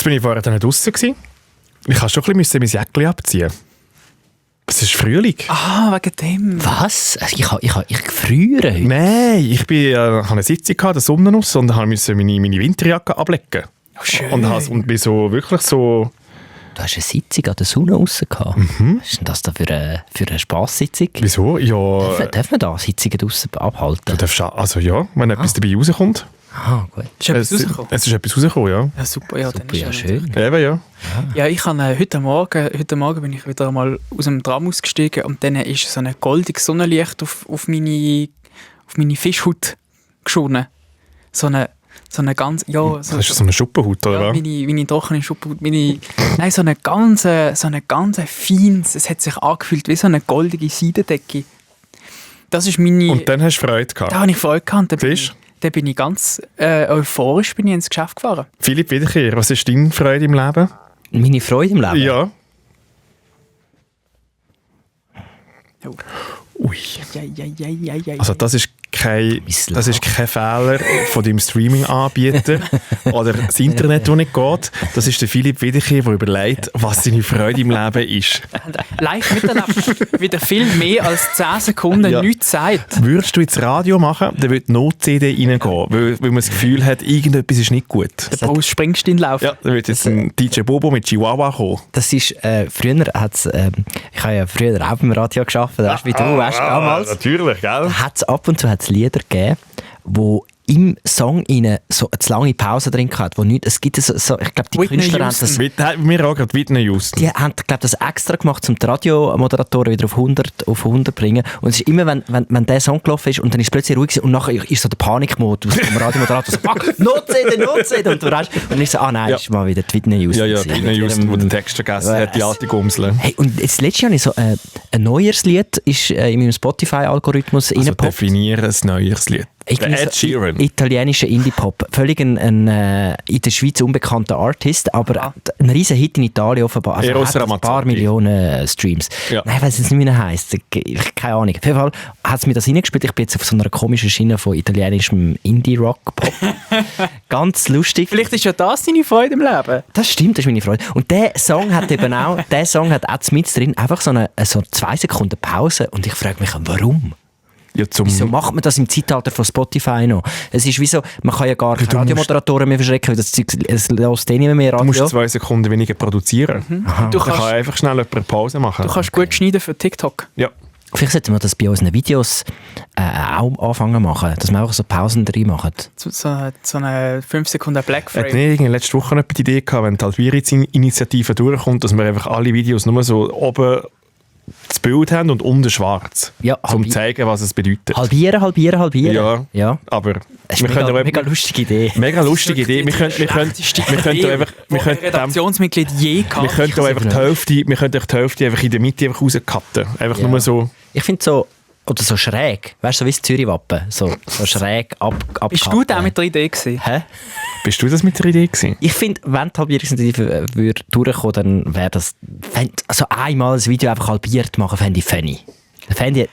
bin ich vorher dann draussen gewesen. Ich musste schon ein bisschen mein Jäckchen abziehen. Es ist Frühling. Ah, wegen dem. Was? Ich friere heute. Nein, ich hatte eine Sitzung der Sonne aus und musste meine Winterjacke ablegen. Oh, schön. Und bin so wirklich so... Du hast eine Sitzung an der Sonne raus gehabt. Was ist denn das da für eine Spasssitzung? Wieso? Ja... Darf man da Sitzungen draussen abhalten? Du darfst, also ja, wenn etwas dabei rauskommt. Ah, gut. Ist etwas rausgekommen? Es ist etwas rausgekommen, ja. Ja, super. Ja, Super, ja, schön. Eben, ja. Ja, ich habe heute Morgen bin ich wieder mal aus dem Tram ausgestiegen und dann ist so ein goldiges Sonnenlicht auf meine Fischhaut geschonen. So eine ganz, ja... Das ist so eine Schuppenhaut, oder? Ja, meine trockene Schuppenhaut. Nein, so eine ganz feines, es hat sich angefühlt wie so eine goldige Seidendecke. Das ist meine... Und dann hast du Freude gehabt. Da habe ich Freude gehabt. Dann bin ich ganz euphorisch ins Geschäft gefahren. Philipp Wiederkehr, was ist deine Freude im Leben? Meine Freude im Leben? Ja. Oh. Ui. Ja. Also das ist kein Fehler von deinem Streaming-Anbieter oder das Internet, das nicht geht. Das ist der Philipp Wiederkehr, der überlegt, was seine Freude im Leben ist. Live miterlebt, wieder viel mehr als 10 Sekunden nichts sagt. Würdest du jetzt Radio machen, dann würde die Not-CD reingehen, weil man das Gefühl hat, irgendetwas ist nicht gut. Der Bruce Springsteen laufen. Ja, dann würde jetzt ein DJ Bobo mit Chihuahua kommen. Das ist, früher hat's, ich habe ja früher auch im Radio gearbeitet, wie du weißt, damals. Natürlich, gell? Hat's ab und zu Lieder gegeben, wo im Song so eine zu lange Pause drin hatte, wo nicht, es gibt so ich glaube, die Whitney Künstler haben das... Wir auch gerade Whitney Houston. Die haben, glaube das extra gemacht, um die Radiomoderatoren wieder auf 100 zu bringen. Und es ist immer, wenn der Song gelaufen ist und dann ist es plötzlich ruhig und nachher ist so der Panikmodus vom Radiomoderator so, fuck, Not-CD. Und dann ist so, nein, das ist mal wieder die Whitney Houston. Ja, Whitney Houston, die den Text vergessen hat, die alte Gumsel. Hey, und jetzt letztes Jahr habe ich so ein neues Lied ist in meinem Spotify-Algorithmus also definiere ein neues Lied. Ed Sheeran. Italienischer Indie-Pop. Völlig ein in der Schweiz unbekannter Artist, aber ein riesen Hit in Italien offenbar. Also hat ein paar Millionen Streams. Ja. Nein, ich weiss jetzt nicht, wie er heisst. Keine Ahnung. Auf jeden Fall hat es mir das reingespielt. Ich bin jetzt auf so einer komischen Schiene von italienischem Indie-Rock-Pop. Ganz lustig. Vielleicht ist ja das deine Freude im Leben. Das stimmt, das ist meine Freude. Und der Song hat eben auch, mit drin einfach so 2 Sekunden Pause. Und ich frage mich, warum? Ja, wieso macht man das im Zeitalter von Spotify noch? Es ist wie so, man kann ja gar keine Radiomoderatoren mehr verschrecken, weil das Zeug, es lässt nicht mehr Radio. Du musst 2 Sekunden weniger produzieren. Du kannst einfach schnell eine Pause machen. Du kannst gut schneiden für TikTok. Ja. Vielleicht sollten wir das bei unseren Videos auch anfangen machen, dass wir auch so Pausen drin machen. So eine 5 Sekunden Blackframe. Ich hatte letzte Woche die Idee gehabt, wenn die Halbier-Initiative durchkommt, dass wir einfach alle Videos nur so oben das Bild haben und unten schwarz. Ja, um zu zeigen, was es bedeutet. Halbieren. Ja. Aber das ist eine mega lustige Idee. Mega lustige Idee. Wir könnten Redaktionsmitglied je gehabt. Wir könnten auch einfach die Hälfte einfach in der Mitte rauscutten. Einfach nur so. Ich finde so, oder so schräg. Weißt du, so wie das Zürich-Wappen. So schräg abcutten. Bist du da mit der Idee gewesen? Hä? Bist du das mit der Ich finde, wenn die Halbierungsinitiative durchkommen, dann wäre das... Also einmal ein Video einfach halbiert machen, fände ich funny. Da hätte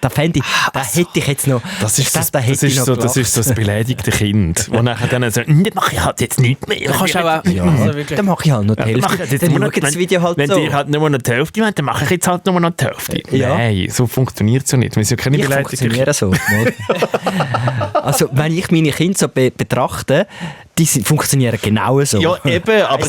ich jetzt noch... Das ist so das beleidigte Kind, das nachher dann sagt, das mache ich halt jetzt nicht mehr. Du kannst auch... Dann mache ich halt noch die Hälfte. Dann schaut das Video halt wenn so. Wenn ihr halt nur noch die Hälfte wollt, dann mache ich jetzt halt nur noch die Hälfte. Ja. Nein, so funktioniert es ja nicht. Wir sind ja keine Beleidigten. So. Also, wenn ich meine Kinder so betrachte, die funktionieren genau so. Ja, eben, aber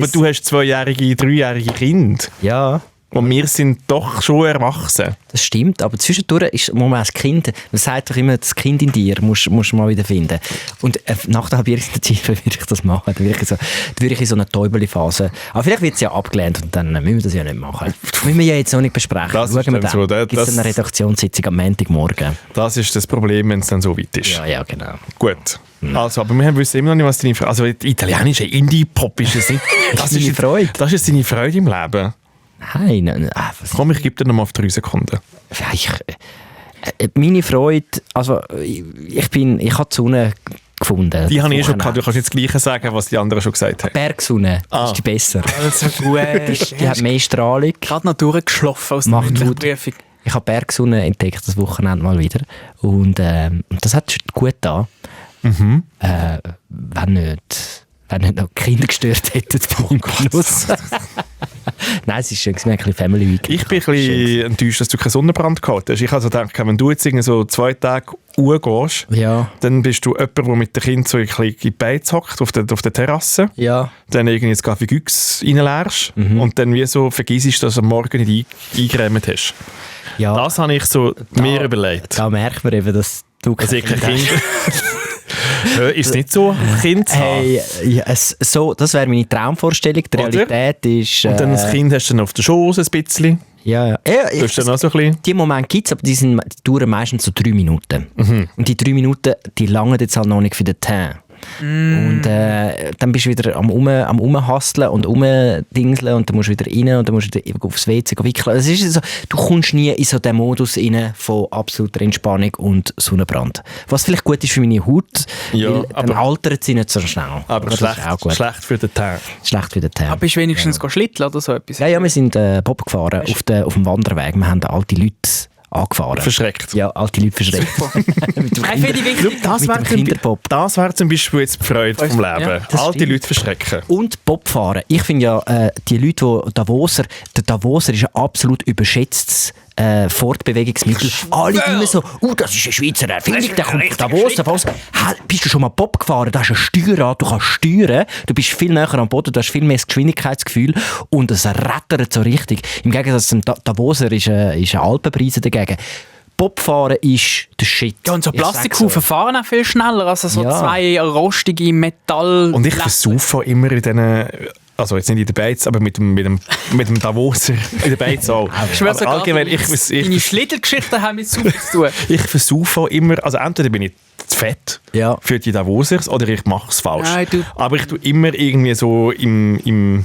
du hast 2-jährige, 3-jährige Kinder. Ja. Und wir sind doch schon erwachsen. Das stimmt, aber zwischendurch muss man als Kind, man sagt doch immer, das Kind in dir musst du mal wieder finden. Und nach der Halbierungsinitiative würde ich das machen. Dann würde ich in so eine Täubeli-Phase. Aber vielleicht wird es ja abgelehnt und dann müssen wir das ja nicht machen. Das müssen wir ja jetzt noch nicht besprechen. Das Schauen wir dann. So, gibt es eine Redaktionssitzung am Montagmorgen. Das ist das Problem, wenn es dann so weit ist. Ja, genau. Gut. Also, aber wir wissen immer noch nicht, was deine Freude... Also, italienische Indie-Pop ist es nicht. Das ist deine Freude. Das ist deine Freude im Leben. Nein. Komm, ich gebe dir noch mal auf 3 Sekunden. Meine Freude, also ich habe die Sonne gefunden. Die habe ich schon gehabt. Du kannst jetzt das Gleiche sagen, was die anderen schon gesagt haben. Bergsonne ist die besser. Also gut. Die hat mehr Strahlung. Gerade noch durchgeschlafen aus der Prüfung. Ich habe Bergsonne entdeckt das Wochenende mal wieder. Und das hat gut da. Wenn wenn nicht noch Kinder gestört hätten beim Genuss. Nein, es ist schön, wir haben ein bisschen Family Week. Ich bin ein bisschen enttäuscht, dass du keinen Sonnenbrand gehabt hast. Ich habe so gedacht, wenn du jetzt so 2 Tage gehst, dann bist du jemand, der mit dem Kind so ein bisschen in die Beiz hockt, auf der Terrasse. Ja. Dann irgendwie das Kaffee Güchs reinleerst und dann wie so vergisst, dass du am Morgen nicht eingeräumt hast. Ja. Das habe ich so mir überlegt. Da merkt man eben, dass du kein Kind ist es nicht so, Kind zu haben? Hey, das wäre meine Traumvorstellung. Die Realität ist... Und dann das Kind hast du dann auf der Schoß ein bisschen. Ja. Du hast dann auch so ein bisschen... Die Momente gibt es, aber die dauern meistens so 3 Minuten. Und die 3 Minuten, die langen jetzt halt noch nicht für den Teint. Und dann bist du wieder am Rumhasteln und Rumdingseln und dann musst du wieder rein und dann musst du wieder aufs WC wickeln. Es ist so, du kommst nie in so den Modus rein von absoluter Entspannung und Sonnenbrand. Was vielleicht gut ist für meine Haut, weil dann altert sie nicht so schnell. Aber schlecht für den Teint. Schlecht für den Teint. Aber bist du wenigstens schlitteln oder so etwas? Ja, wir sind Bob gefahren auf dem Wanderweg. Wir haben alte Leute angefahren. Verschreckt. Ja, alte Leute verschreckt. Das wäre zum Beispiel jetzt die Freude vom Leben. Ja, alte stimmt. Leute verschrecken. Und Bobfahren. Ich finde ja, die Leute, der Davoser ist ein absolut überschätztes Fortbewegungsmittel. Alle immer so, das ist ein Schweizer Erfindung, der kommt von Davos. Bist du schon mal Bob gefahren? Da hast du ein Steuerrad, du kannst steuern, du bist viel näher am Boden, du hast viel mehr das Geschwindigkeitsgefühl und es rattert so richtig. Im Gegensatz zum Davoser ist ein Alpenpreis dagegen. Bobfahren ist der Shit. Ja, und so Plastikhaufen fahren auch viel schneller als so 2 rostige Metall. Und ich versuche immer in diesen... Also jetzt nicht in der Beiz, aber mit dem Davoser in der Beiz auch. Ich schwöre sogar, deine Schlittelgeschichten haben mit super zu tun. Ich versuche auch immer, also entweder bin ich zu fett für die Davosers oder ich mache es falsch. Nein, aber ich tue immer irgendwie so im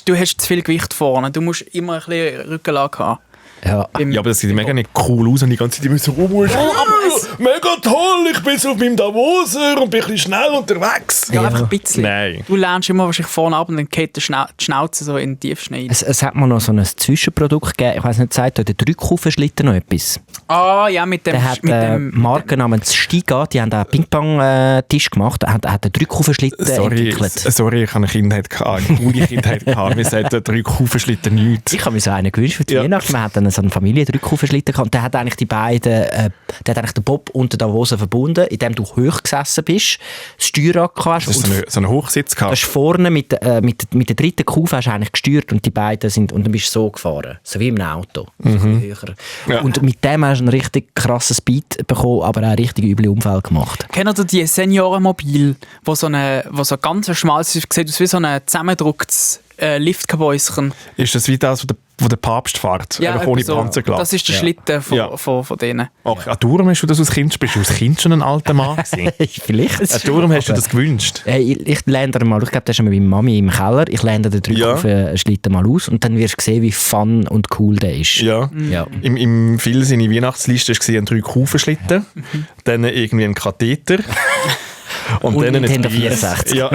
du hast zu viel Gewicht vorne, du musst immer ein bisschen Rückenlage haben. Ja, aber das sieht mega nicht cool aus und die ganze Zeit immer so mega toll, ich bin so auf meinem Davoser und bin ein bisschen schnell unterwegs. Ja, einfach ein bisschen. Nein. Du lernst immer wahrscheinlich vorne ab und dann geht die Schnauze so in den Tiefschnee. Es hat mal noch so ein Zwischenprodukt gegeben, ich weiss nicht, sagt euch der Drückkufenschlitten noch etwas? Ah, ja, mit dem... Der hat Marken namens Stiga, die haben einen Ping-Pong-Tisch gemacht, hat einen Drückkufenschlitten entwickelt. Sorry, ich hatte eine Kindheit, eine coole Kindheit gehabt. Wir sagen Drückkufenschlitten nichts. Ich habe mir so einen gewünscht für die Weihnachten. Man hat dann so einen Familiendrückkufenschlitten gehabt. Und der hat eigentlich die beiden, der hat eigentlich den Bob und den Davoser verbunden, indem du hoch gesessen bist, das Steuerrad hast. Das ist so ein Hochsitz gehabt. Du hast vorne mit der dritten Kufe hast eigentlich gesteuert und die beiden sind, und dann bist du so gefahren. So wie im Auto. Höher. Ja. Und mit dem hast du einen richtig krassen Speed bekommen, aber auch richtig üble Unfälle gemacht. Kennt ihr die Seniorenmobil, wo so ganz schmal sieht aus wie so ein zusammengedrucktes Liftkabäuschen? Ist das wie das, wo der Papst fährt? Ja, ohne Panzerglas. Das ist der Schlitten von denen. Okay. Darum hast du das als Kind? Bist du als Kind schon ein alter Mann gewesen? Vielleicht. Darum hast du das gewünscht? Ich lerne dir mal, ich glaube, das ist schon bei Mami im Keller, ich lerne dir den Drückkufenschlitten mal aus und dann wirst du sehen, wie fun und cool der ist. Ja. Im Phil seine Weihnachtsliste war ein Drückkufenschlitten, dann irgendwie ein Katheter. Und dann Nintendo 64. Ja.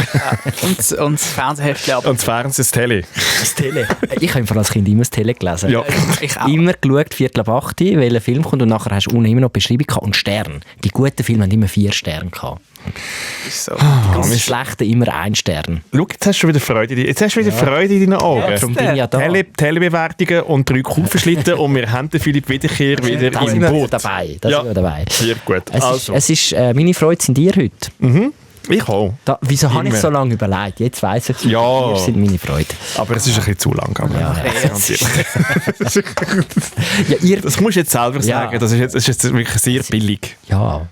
Und das Fernsehheftchen ab. Und das Fernsehen, das Tele. Das Tele. Ich habe als Kind immer das Tele gelesen. Ja. Ich auch. Immer geschaut, 7:45, welcher Film kommt und nachher hast du unten immer noch Beschreibung gehabt und Sterne. Die guten Filme haben immer 4 Sterne gehabt. So. Die ganz schlechten immer 1 Stern. Schau, jetzt hast du schon wieder Freude in deinen Augen. Ja, darum bin ich ja da. Telebewertungen und Drückkufenschlitten und wir haben den Philipp Wiederkehr wieder im Boot. Dabei. Dabei. Sehr gut. Es ist meine Freude sind ihr heute. Mhm. Ich auch. Wieso habe ich so lange überlegt? Jetzt weiss ich es. Ja. Ihr sind meine Freude. Aber es ist ein bisschen zu lang gegangen. Das musst du jetzt selber sagen. Das ist jetzt wirklich sehr billig. Ja.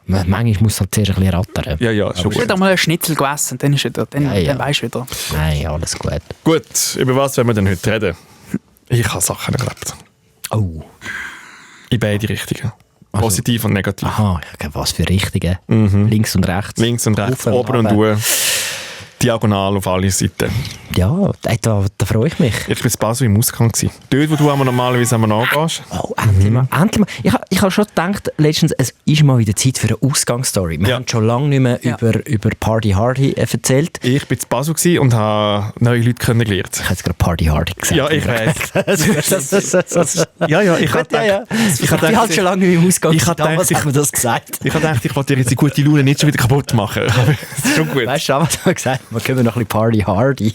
Manchmal muss halt zuerst ein bisschen rattern. Ja, schon gut. Ich habe mal einen Schnitzel gegessen, dann weisst du wieder. Nein, alles gut. Gut, über was wollen wir denn heute reden? Ich habe Sachen erlebt. Oh. In beide Richtungen. Positiv und negativ. Aha, was für Richtige. Links und rechts. Links und rechts, oben und unten. Diagonal auf alle Seiten. Ja, da freue ich mich. Ich war in Basel im Ausgang. Dort, wo du normalerweise nachgehst. Oh, endlich mal. Ich habe schon gedacht, letztens, es ist mal wieder Zeit für eine Ausgangsstory. Wir haben schon lange nicht mehr über Party Hardy erzählt. Ich war in Basel und habe neue Leute kennengelernt. Ich habe jetzt gerade Party Hardy gesagt. Ja, ich weiß. Ich habe halt schon lange nicht mehr im Ausgang. Damals haben wir das gesagt. Ich habe gedacht, ich wollte dir jetzt die gute Laune nicht schon wieder kaputt machen. Aber das ist schon gut. Weißt du, was er gesagt Wir können noch ein bisschen Party Hardy.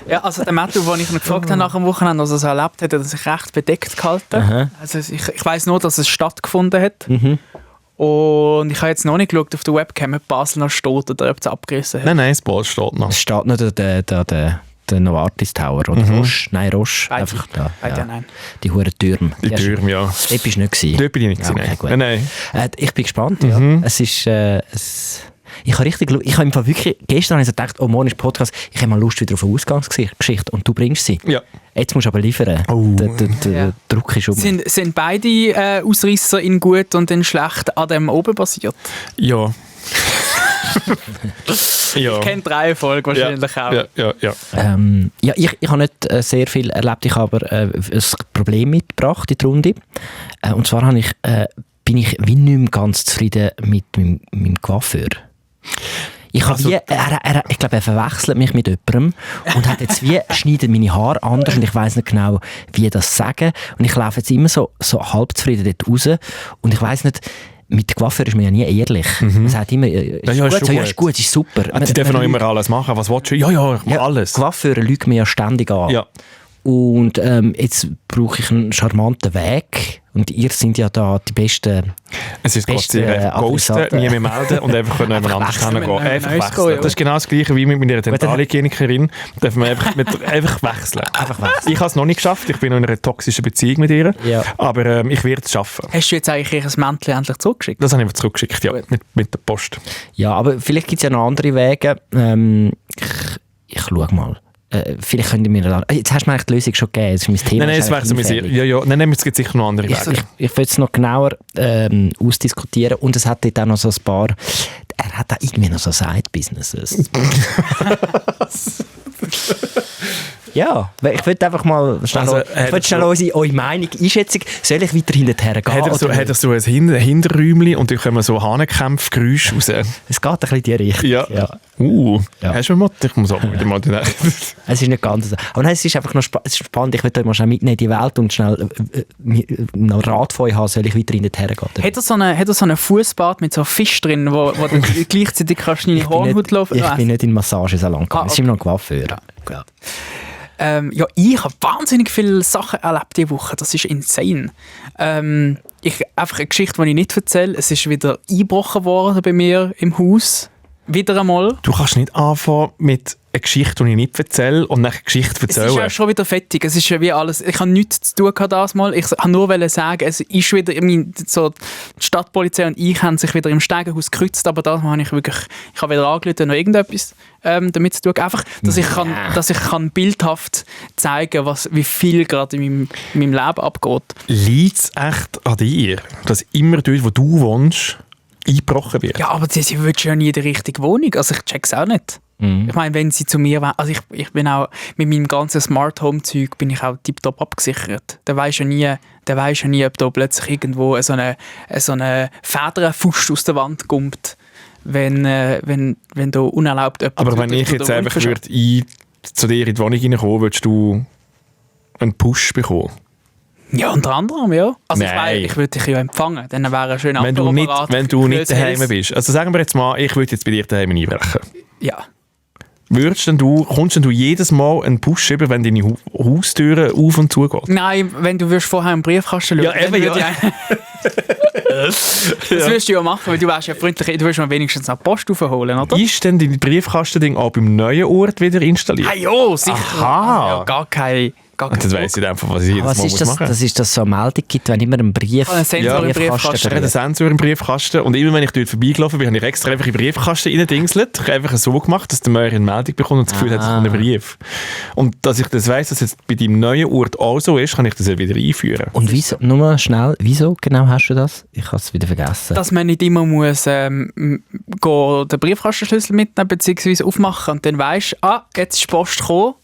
Ja, also der Matthew, den ich noch gefragt habe nach dem Wochenende, als er es erlebt hat, hat er sich recht bedeckt gehalten. Aha. Also ich weiss nur, dass es stattgefunden hat. Mhm. Und ich habe jetzt noch nicht geschaut auf der Webcam, ob Basel noch steht oder ob es abgerissen hat. Nein, das Ball steht noch. Es steht noch der Novartis Tower oder Roche. Nein, Roche. Beide. Einfach da. Ja, nein. Die huren Türme. Die Türme, ja. Dort bist du nicht gewesen. Dort bin ich nicht gewesen, Okay, gut. nein. Ich bin gespannt, ja. Es ist... ich habe im Fall wirklich... Gestern habe ich so gedacht, oh, morgen ist Podcast, ich habe mal Lust wieder auf eine Ausgangsgeschichte und du bringst sie. Ja. Jetzt musst du aber liefern. Oh. Der Druck ist um. Sind beide Ausreisser in gut und in schlecht an dem oben basiert? Ja. Ja. Ich kenne die Reihenfolge wahrscheinlich auch. Ja, ich habe nicht sehr viel erlebt, ich habe aber ein Problem mitgebracht in die Runde. Und zwar bin ich wie nicht mehr ganz zufrieden mit meinem Coiffeur. Ich glaube, er verwechselt mich mit jemandem und hat jetzt schneidet meine Haare anders und ich weiss nicht genau, wie das sagen. Und ich laufe jetzt immer so halb zufrieden dort raus und ich weiss nicht, mit Coiffeur ist man ja nie ehrlich. Man sagt immer, ist gut, ist super. Die dürfen auch immer alles machen. Was willst du? Ja, ich mache alles. Coiffeur lügen mir ja ständig an. Ja. Und jetzt brauche ich einen charmanten Weg. Und ihr seid ja da die besten. Es ist Gott sehr ghosten, nie mehr melden und einfach jemand anders hingehen. Einfach wechseln. Das ist genau das Gleiche wie mit meiner Dentalhygienikerin. Dürfen wir einfach wechseln. Ich habe es noch nicht geschafft. Ich bin noch in einer toxischen Beziehung mit ihr. Ja. Aber ich werde es schaffen. Hast du jetzt eigentlich ein Männchen endlich zurückgeschickt? Das habe ich zurückgeschickt, ja. Mit der Post. Ja, aber vielleicht gibt es ja noch andere Wege. Ich schaue mal. Vielleicht könnt ihr mir da... Jetzt hast du mir eigentlich die Lösung schon gegeben. Das ist mein Thema. Nein, es wäre so mein ja. Nein, es gibt sicher noch andere Wege. Ich will es noch genauer ausdiskutieren. Und es hat dort auch noch so ein paar... Er hat da irgendwie noch so Side-Businesses. Ja, ich würde einfach mal schnell eure Meinung, Einschätzung. Soll ich weiter hinterher gehen? Hat er so ein Hinterräumchen und dann kommen so Hahnenkämpfgeräusche raus? Es geht ein bisschen in die Richtung. Ja. Ja. Hast du mal? Ich muss auch wieder mal denken. Es ist nicht ganz so. Aber nein, es ist einfach noch spannend. Ich würde euch mal schnell mitnehmen in die Welt und schnell noch Rat von euch haben, soll ich weiter hinterher gehen? Hat er so einen Fußbad mit so Fisch drin, wo du gleichzeitig kannst deine Hornhaut laufen? Ich bin nicht in den Massagesalon gegangen. Es ist immer noch ein Coiffeur. Ja. Ich habe wahnsinnig viele Sachen erlebt diese Woche. Das ist insane. Einfach eine Geschichte, die ich nicht erzähle. Es ist wieder eingebrochen worden bei mir im Haus. Wieder einmal. Du kannst nicht anfangen mit einer Geschichte, die ich nicht erzähle und eine Geschichte erzählen. Es ist ja schon wieder fertig. Es ist ja wie alles. Ich habe nichts zu tun gehabt das Mal. Ich wollte nur sagen, es ist wieder die Stadtpolizei und ich haben sich wieder im Steigenhaus gekreuzt, aber das habe ich wirklich. Ich habe weder angerufen noch irgendetwas damit zu tun. Einfach, dass ich kann bildhaft zeigen, wie viel gerade in meinem Leben abgeht. Liegt es echt an dir, dass immer dort, wo du wohnst, eingebrochen wird? Ja, aber sie wünschen ja nie die richtige Wohnung. Also ich check's auch nicht. Ich meine, wenn sie zu mir wollen, also ich bin auch mit meinem ganzen Smart Home Zeug bin ich auch tiptop abgesichert. Der weiß ja nie, ob da plötzlich irgendwo so eine Federfuß aus der Wand kommt, wenn da unerlaubt jemand. Aber wenn ich jetzt einfach zu dir in die Wohnung reinkommen, würdest du einen Push bekommen? Ja, unter anderem, ja. Also Nein. ich würde dich ja empfangen, dann wäre ein schöner Wenn du nicht daheim bist. Also sagen wir jetzt mal, ich würde jetzt bei dir daheim einbrechen. Ja. Kommst du jedes Mal einen Push über, wenn deine Haustüren auf und zu gehen? Nein, wenn du vorher einen Briefkasten schauen. Ja, eben, ja. Das würdest du ja machen, weil du wärst ja freundlich, du würdest mal wenigstens noch Post aufholen, oder? Ist denn dein Briefkastending auch beim neuen Ort wieder installiert? Ah ja, sicher. Aha. Ja, gar kein... Und dann weiss ich einfach, was ich jedes Mal machen muss. Das ist, dass es so eine Meldung gibt, wenn immer ein Brief... Ein Sensor im Briefkasten. Ich habe einen Sensor im Briefkasten und immer wenn ich dort vorbeigelaufen bin, habe ich extra einfach in den Briefkasten reingedingselt. Ich habe einfach so gemacht, dass der Meier eine Meldung bekommt und das Gefühl hat, es kommt ein Brief. Und dass ich das weiss, dass es jetzt bei deinem neuen Ort auch so ist, kann ich das ja wieder einführen. Und wieso, nur mal schnell, wieso genau hast du das? Ich habe es wieder vergessen. Dass man nicht immer muss den Briefkastenschlüssel mitnehmen bzw. aufmachen und dann weisst, jetzt ist die Post gekommen.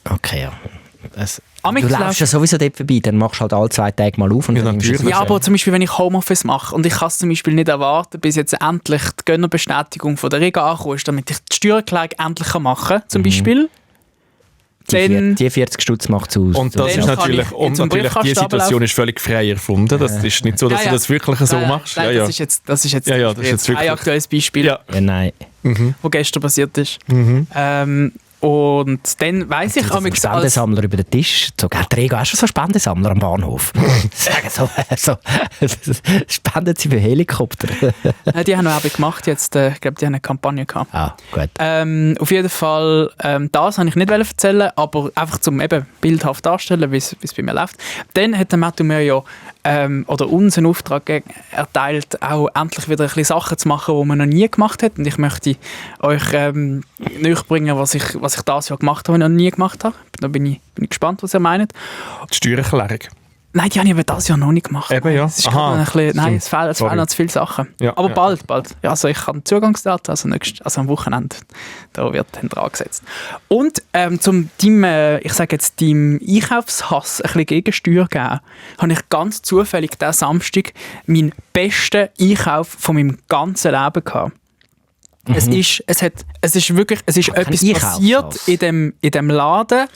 Okay, ja. Du läufst ja sowieso dort vorbei, dann machst du halt alle 2 Tage mal auf. Und ja, aber zum Beispiel, wenn ich Homeoffice mache und ich kann es zum Beispiel nicht erwarten, bis jetzt endlich die Gönnerbestätigung von der Riga angekommen ist, damit ich die Steuererklärung endlich machen kann, zum Beispiel. Die 40 Stutz macht es aus. Und das ist natürlich, die Situation ist völlig frei erfunden. Das ist nicht so, dass du das wirklich so machst. Nein, das ist jetzt ein aktuelles Beispiel. Ja, nein. was gestern passiert ist. Und dann weiss ich... So Spendensammler über den Tisch. So, Rego, hast du so Spendensammler am Bahnhof? Sagen so spenden sie für Helikopter. Die haben noch gemacht jetzt. Ich glaube, die haben eine Kampagne gehabt. Ah, gut. Auf jeden Fall, das wollte ich nicht erzählen, aber einfach zum eben bildhaft darstellen, wie es bei mir läuft. Dann hat der Matthew mir ja oder uns einen Auftrag erteilt, auch endlich wieder ein bisschen Sachen zu machen, die man noch nie gemacht hat. Und ich möchte euch näherbringen, was ich das Jahr gemacht habe, was ich noch nie gemacht habe. Da bin ich gespannt, was ihr meint. Die Steuererklärung. Nein, die habe ich das Jahr noch nicht gemacht. Eben, ja. Es ist ein bisschen, nein, es fehlen noch zu viele Sachen. Ja, aber bald. Ja, also ich habe Zugangsdaten, also am Wochenende. Da wird dann dran gesetzt. Und zum deinem Einkaufshass ein bisschen Gegensteuer geben, habe ich ganz zufällig diesen Samstag meinen besten Einkauf von meinem ganzen Leben gehabt. Es ist etwas passiert in dem Laden.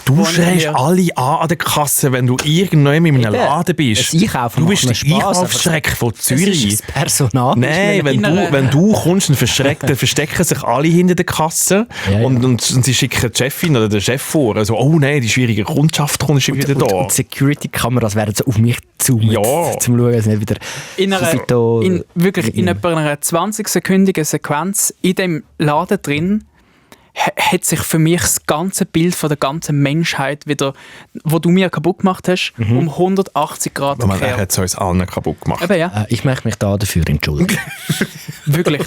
Du schreist alle an der Kasse, wenn du irgendwann in einem Laden bist. Du bist der Einkaufsschreck von Zürich. Personal. Nein, wenn du kommst, dann verstecken sich alle hinter der Kasse und sie schicken die Chefin oder den Chef vor. Also, oh nein, die schwierige Kundschaft kommt schon wieder da. Und Security-Kameras werden so auf mich zoomen, zum Schauen, dass nicht wieder in etwa einer 20-sekündigen Sequenz in dem Laden drin hat sich für mich das ganze Bild von der ganzen Menschheit wieder, wo du mir kaputt gemacht hast, um 180 Grad gekehrt. Er hat es uns allen kaputt gemacht. Eben, ja. Ich möchte mich dafür entschuldigen. Wirklich.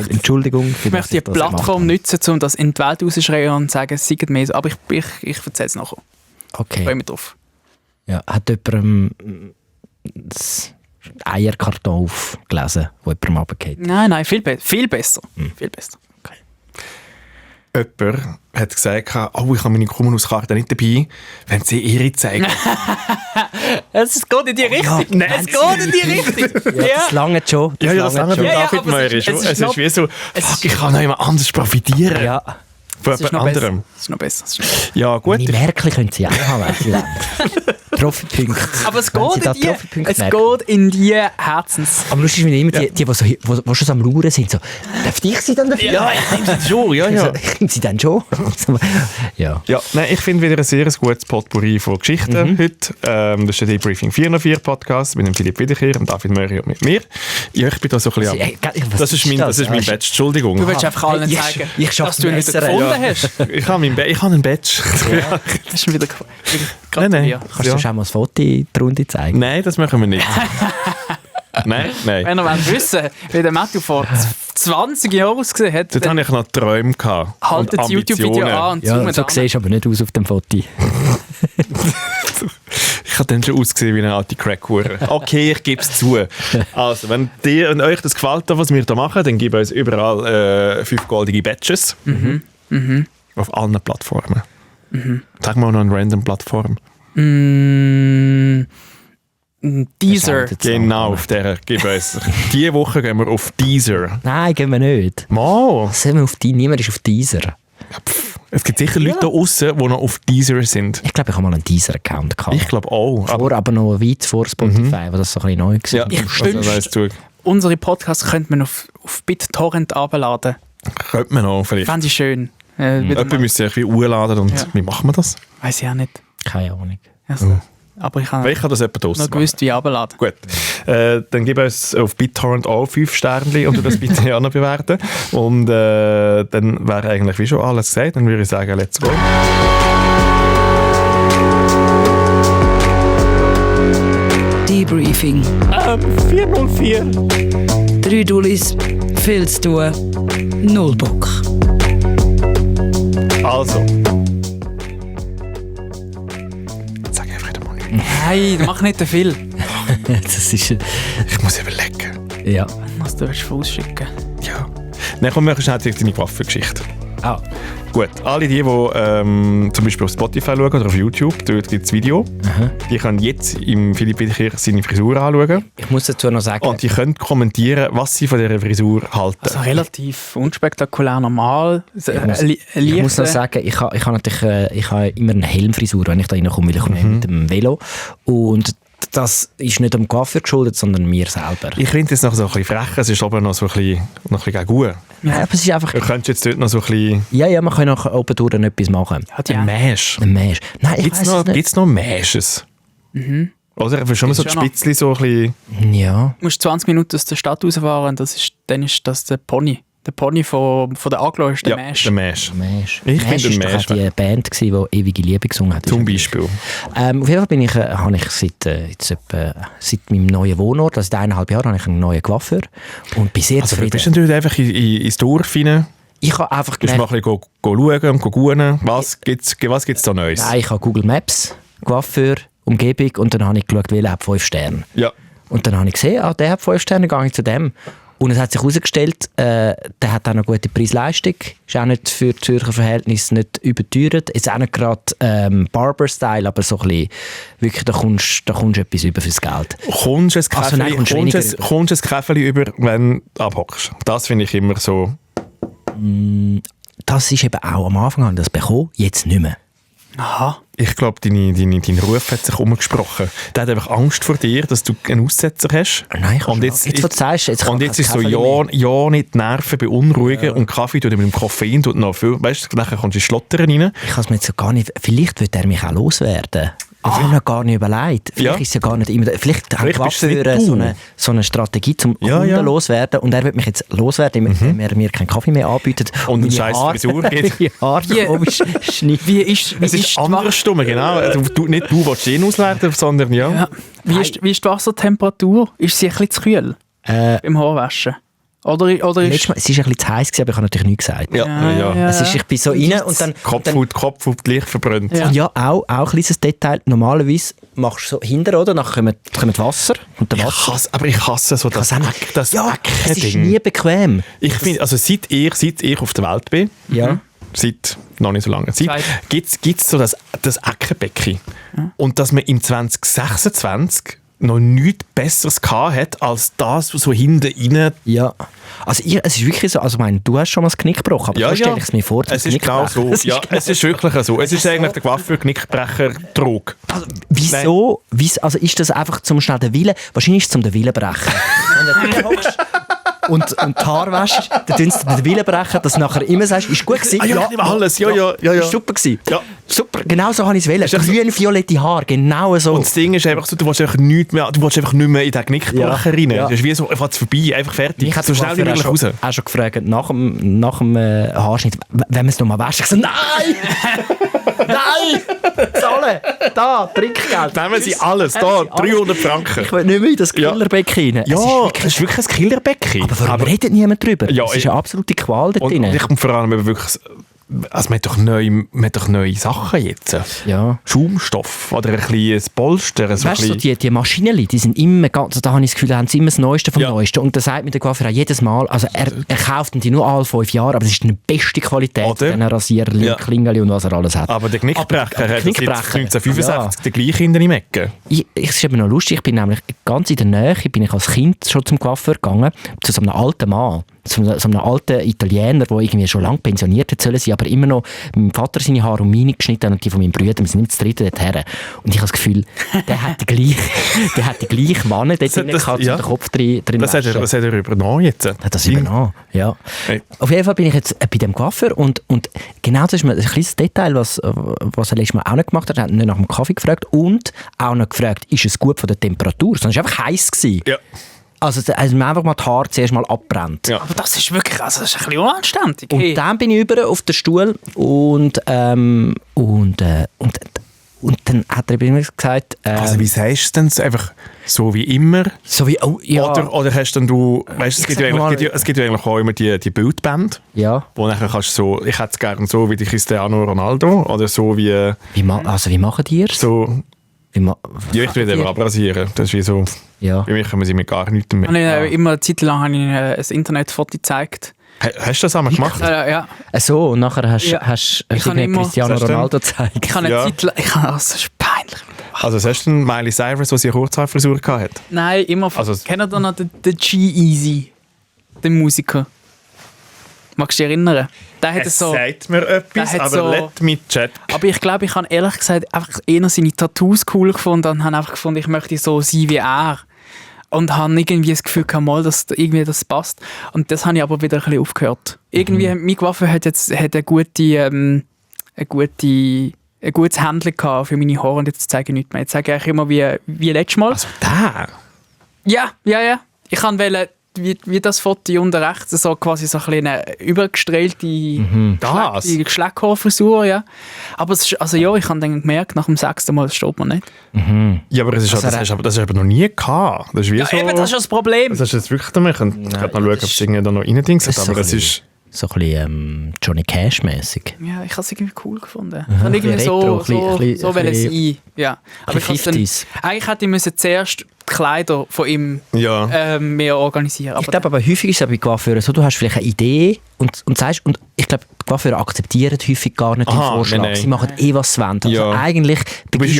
Entschuldigung. Ich möchte die Plattform nutzen, um das in die Welt rauszuschreien und zu sagen, es sei mehr so. Aber ich erzähle es nachher. Okay. Ich freue mich drauf. Ja, hat jemand das Eierkarton aufgelesen, wo jemand runtergeht? Nein, viel besser. Viel besser. Jemand hat gesagt, oh, ich habe meine Kommunuskarte nicht dabei, wenn sie ihre zeigen. Es geht in die Richtung. Ja, es geht in die Richtung. Das lange schon. Das lange bei David Meurer. Es ist wie so, ich kann noch jemand anders profitieren. Ja. Von jemand anderem. Das ist noch besser. Ja, gut. Meine Merkel können sie auch haben. Trophy-Punkte. Aber es geht in die Herzens... Aber lustig ist immer die schon so am Lauern sind, so, darf ich sie dann dafür? Ja, ich nehme sie schon. Ich nehme sie dann schon. Ja. Nein, ich finde wieder ein sehr gutes Potpourri von Geschichten heute. Das ist der Debriefing 404 Podcast mit dem Philipp Wiederkehr, dem David Meurer und mit mir. Ja, ich bin da so ein bisschen... Das ist mein Badge. Entschuldigung. Du willst einfach allen zeigen, dass du ihn wieder gefunden hast. Ich habe einen Badge. Das ist wieder Nein. Kannst du schon mal ein Foto in die Runde zeigen? Nein, das machen wir nicht. Nein. Wenn ihr wissen, wie der Matthew vor 20 Jahren ausgesehen hat, dort hatte ich noch Träume gehabt. Haltet das YouTube-Video an und zoomt so siehst du aber nicht aus auf dem Foto. Ich habe dann schon ausgesehen wie eine alte Crack-Hure. Okay, ich gebe es zu. Also, wenn euch das gefällt, was wir hier machen, dann gebt uns überall 5 goldige Badges. Auf allen Plattformen. Sag mal noch eine random Plattform. Deezer. Genau, auf der gib uns. Diese Woche gehen wir auf Deezer. Nein, gehen wir nicht. Mal. Niemand ist auf Deezer. Ja, es gibt sicher Leute da aussen, die noch auf Deezer sind. Ich glaube, ich habe mal einen Deezer-Account gehabt. Ich glaube auch. Aber noch weit vor Spotify, wo das so ein bisschen neu war. Ja, ich wünschte, unsere Podcasts könnte man auf BitTorrent abladen. Könnte man auch vielleicht. Fände ich schön. Jemand müsste sich irgendwie hochladen und wie machen wir das? Weiß ich auch nicht. Keine Ahnung. Also, aber ich habe das jemand noch gewusst, wie abladen. Gut. Dann gib uns auf BitTorrent auch 5 Sterne und du das bitte auch noch bewerten. Und dann wäre eigentlich wie schon alles gesagt. Dann würde ich sagen, let's go. Debriefing. 404. 3 Dullis, viel zu tun, 0 Bock. Also. Sag einfach mal nicht. Nein, mach nicht zu viel. Das ist... Ich muss überlegen. Ja. Was du willst vorausschicken? Ja. Dann kommen wir schnell deine Waffengeschichte. Ah. Gut, alle die zum Beispiel auf Spotify schauen oder auf YouTube, dort gibt es Video. Die können jetzt im Philipp Wiederkehr seine Frisur anschauen. Ich muss dazu noch sagen... Und die können kommentieren, was sie von dieser Frisur halten. Also relativ unspektakulär normal. Ich muss noch sagen, ich habe immer eine Helmfrisur, wenn ich da reinkomme, weil ich komme mit dem Velo. Und das ist nicht dem Coiffeur geschuldet, sondern mir selber. Ich finde es noch so ein bisschen frech, es ist aber noch so ein bisschen gut. Ja, aber es ist einfach... Du könntest jetzt dort noch so ein bisschen... Ja, man kann noch oben durch etwas machen. Ein Mesh. Nein, ich weiss es nicht. Gibt es noch Meshes? Mhm. Oder schon mal so ein Spitzli so ein bisschen... Ja. Du musst 20 Minuten aus der Stadt rausfahren, dann ist das der Pony. Der Pony von der Aglo ist der Mesh. Der Mesh. Ich finde den Mesh. Das war die Band, die «Ewige Liebe» gesungen hat. Zum Beispiel. Auf jeden Fall habe ich seit meinem neuen Wohnort, also seit 1,5 Jahren, habe ich einen neuen Coiffeur. Und bin sehr zufrieden. Bist du natürlich einfach ins Dorf rein? Ich habe einfach gemerkt... Du mal ein bisschen schauen und schauen, was gibt's da Neues? Nein, ich habe Google Maps, Coiffeur, Umgebung und dann habe ich geschaut, welcher hat 5 Sterne. Ja. Und dann habe ich gesehen, der hat 5 Sterne, dann gehe ich zu dem. Und es hat sich herausgestellt, der hat auch eine gute Preis-Leistung. Ist auch nicht für die Zürcher Verhältnisse nicht überteuert. Ist auch nicht gerade Barber-Style, aber so ein bisschen, wirklich, da kommst du etwas über fürs Geld. Kommst du ein Käferli über, wenn du abhockst? Das finde ich immer so... Das ist eben auch am Anfang das bekommen, jetzt nicht mehr. Aha. Ich glaube, dein Ruf hat sich umgesprochen. Der hat einfach Angst vor dir, dass du einen Aussetzer hast. Nein, und jetzt ist so ja nicht die Nerven beunruhigen und Kaffee tut mit dem Koffein tut noch viel. Weißt du, nachher kommst du in Schlottern rein. Ich kann es mir jetzt gar nicht... Vielleicht wird er mich auch loswerden. Ich habe mir gar nicht überlegt. Vielleicht ist es ja gar nicht immer... Vielleicht haben Coiffeure so eine Strategie, um Kunden loswerden. Und er wird mich jetzt loswerden, indem er mir keinen Kaffee mehr anbietet. Und eine scheiß Frisur geht. Wie ist es ist andersrum, genau. Nicht du willst ihn auswerten, sondern ja. Wie ist die Wassertemperatur? Ist sie ein bisschen zu kühl beim Haarwaschen? Oder ist... Es war ein bisschen zu heiß, aber ich habe natürlich nichts gesagt. Ja. Ich bin so rein und dann... Kopfhaut leicht verbrannt. Ja, und ja auch ein kleines Detail. Normalerweise machst du so hinter, oder? Dann kommt Wasser. Und der Wasser. Ich hasse so das Eckding. Es ist nie bequem. Ich finde, also seit ich auf der Welt bin, seit noch nicht so langer Zeit, gibt es so das Eckenbecken. Ja. Und dass man im 2026 noch nichts Besseres gehabt hat, als das so hinten rein. Ja. Also es ist wirklich so, also du hast schon mal das Knick gebrochen, aber so stelle ich es mir vor. Es ist genau so. Es ist wirklich so. Es ist eigentlich der Coiffeur-Knickbrecher-Trug. Also, wieso? Also ist das einfach zum schnell den Willen? Wahrscheinlich ist es zum den Willen brechen. Wenn du hockst und die Haare wäschst, dann tust du den Willen brechen, dass du nachher immer sagst, ist gut gewesen. Ja, alles. Ja. Ist super gewesen. Ja. Super, genau so habe ich es wollen. Grün-violette Haare, genau so. Und das Ding ist einfach so, du willst einfach nicht mehr in den Knickbrecher rein. Das ist wie so, einfach vorbei, einfach fertig. Ich so schnell wie möglich raus. Auch schon gefragt, nach dem Haarschnitt, wenn man es nochmal wäscht, ich so, nein! Nein! Zahlen! Da, Trinkgeld. Nehmen Sie alles, da, 300 Franken. Ich will nicht mehr in das Killerbecken rein. Ja, es ist wirklich ein Killerbecken. Aber warum redet niemand drüber? Ja, es ist eine absolute Qual da drin. Und vor allem wirklich... Also man hat doch neue Sachen jetzt. Ja. Schaumstoff oder ein kleines Polster. So weißt du, die Maschinen, die sind immer ganz, da habe ich das Gefühl, da haben sie immer das Neueste vom Neuesten. Und da sagt mir der Coiffeur auch jedes Mal, also er kauft die nur alle 5 Jahre, aber es ist eine beste Qualität, den Rasierer, Klingeli und was er alles hat. Aber der Knickbrecher hat jetzt 1965 der gleiche in der Ecke. Es ist eben noch lustig, ich bin nämlich ganz in der Nähe, bin ich als Kind schon zum Coiffeur gegangen, zu so einem alten Mann. So einem alten Italiener, der irgendwie schon lange pensioniert hat, sollen sie aber immer noch mein Vater seine Haare um meine geschnitten und die von meinem Bruder. Wir sind nicht das dritte dorthin. Und ich habe das Gefühl, der hat die gleiche Mann dort drin gehabt, den Kopf drin. Was hat er übernommen jetzt? Hat das übernommen, ja. Hey. Auf jeden Fall bin ich jetzt bei dem Coiffeur und genau das ist ein kleines Detail, was er letztes Mal auch nicht gemacht hat. Er hat nicht nach dem Kaffee gefragt und auch noch gefragt, ist es gut von der Temperatur? Sondern es war einfach heiß gewesen. Ja. Also man einfach mal die Haare zuerst mal abbrennt. Ja. Aber das ist wirklich, also das ist ein bisschen unanständig. Und dann bin ich über auf den Stuhl und dann hat er mir gesagt... also wie sagst du es denn? Einfach so wie immer? So wie, Oder hast dann du... Weißt, es gibt ja eigentlich auch immer die Bildbände. Ja. Wo nachher kannst du so... Ich hätte es gerne so wie die Cristiano Ronaldo. Oder so wie... Wie machen die es? So... ich will den abrasieren. Das ist wie so... Ja. Bei mir können sie mir gar nichts mehr. Immer eine Zeit lang habe ich ein Internetfoto gezeigt. Hast du das einmal gemacht? Ja. So, und nachher hast du Cristiano Ronaldo gezeigt. Ich habe eine Zeit lang... Das ist peinlich. Also hast du Miley Cyrus, die eine Kurzhaarfrisur hatte? Nein, immer... Kennt ihr noch den G-Eazy? Den Musiker? Magst du dich erinnern? Sagt mir etwas, aber so, let me check. Aber ich glaube, ich habe ehrlich gesagt einfach eher seine Tattoos cool gefunden und habe einfach gefunden, ich möchte so sein wie er. Und habe irgendwie das Gefühl gehabt, dass irgendwie das passt. Und das habe ich aber wieder ein bisschen aufgehört. Irgendwie, mein Coiffeur hat ein gutes Händchen gehabt für meine Haare und jetzt zeige ich nichts mehr. Jetzt sage ich immer wie letztes Mal. Also da? Ja. Ich wollte wie das Foto unten rechts, so quasi so eine übergestrelte Geschleckhaarfrisur, ja. Aber es ist, ich habe dann gemerkt, nach dem 6. Mal, das steht mir nicht. Ja, aber das hast du aber noch nie gehabt. Das ist wie so, eben, das ist das Problem. Das hast du jetzt wirklich damit. Ich kann mal schauen, ob es da noch rein-dings hat, aber es ist... So ein bisschen Johnny Cash-mäßig. Ja, ich habe es irgendwie cool gefunden. Ich habe irgendwie so sein. Ja. Aber eigentlich hätte ich zuerst die Kleider von ihm mehr organisieren. Ich glaube aber häufig ist es bei Coiffeuren so, du hast vielleicht eine Idee und sagst, und ich glaube, die Coiffeure akzeptieren häufig gar nicht den Vorschlag. Nein. Sie machen was sie wollen. Also eigentlich du bist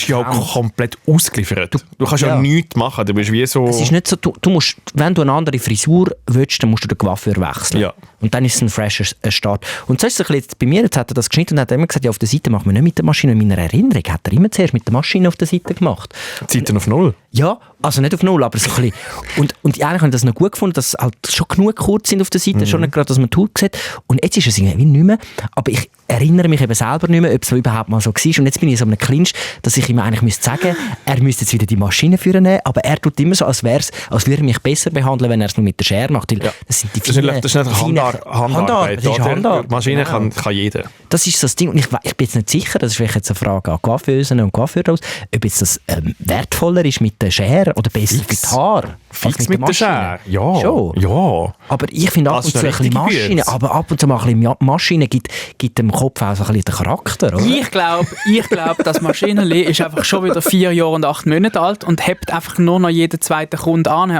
ja auch komplett ausgeliefert. Du kannst ja nichts machen. Du bist wie so... Es ist nicht so, du musst, wenn du eine andere Frisur willst, dann musst du den Coiffeur wechseln. Ja. Und dann ist es ein fresher Start. Und so ist es ein bisschen bei mir, jetzt hat er das geschnitten und hat immer gesagt, ja, auf der Seite machen wir nicht mit der Maschine. In meiner Erinnerung hat er immer zuerst mit der Maschine auf der Seite gemacht. Seiten auf 0? Ja, also nicht auf 0, aber so ein bisschen. Und eigentlich habe ich das noch gut gefunden, dass halt schon genug kurz sind auf der Seite, schon nicht gerade, dass man die Haut sieht. Und jetzt ist es irgendwie nicht mehr. Aber ich erinnere mich eben selber nicht mehr, ob es überhaupt mal so war. Und jetzt bin ich in so einem Clinch, dass ich ihm eigentlich sagen müsste, er müsste jetzt wieder die Maschine führen, aber er tut immer so, als würde er mich besser behandeln, wenn er es nur mit der Schere macht. Weil das sind die feinen, das ist nicht Handarbeit. Die Maschine kann jeder. Das ist so das Ding. Und ich bin jetzt nicht sicher, das ist vielleicht jetzt eine Frage an Coiffeusen und Coiffeure, ob jetzt das wertvoller ist mit der Schere oder besser für die Haare. Fix mit der Schere? Ja. Schon. Ja. Aber ich finde ab und zu ein bisschen Maschine, aber ab und zu mal ein bisschen Maschine gibt dem Kopf auch so ein bisschen den Charakter, oder? Ich glaube, das Maschinenli ist einfach schon wieder 4 Jahre und 8 Monate alt und hebt einfach nur noch jeden zweiten Kunden an.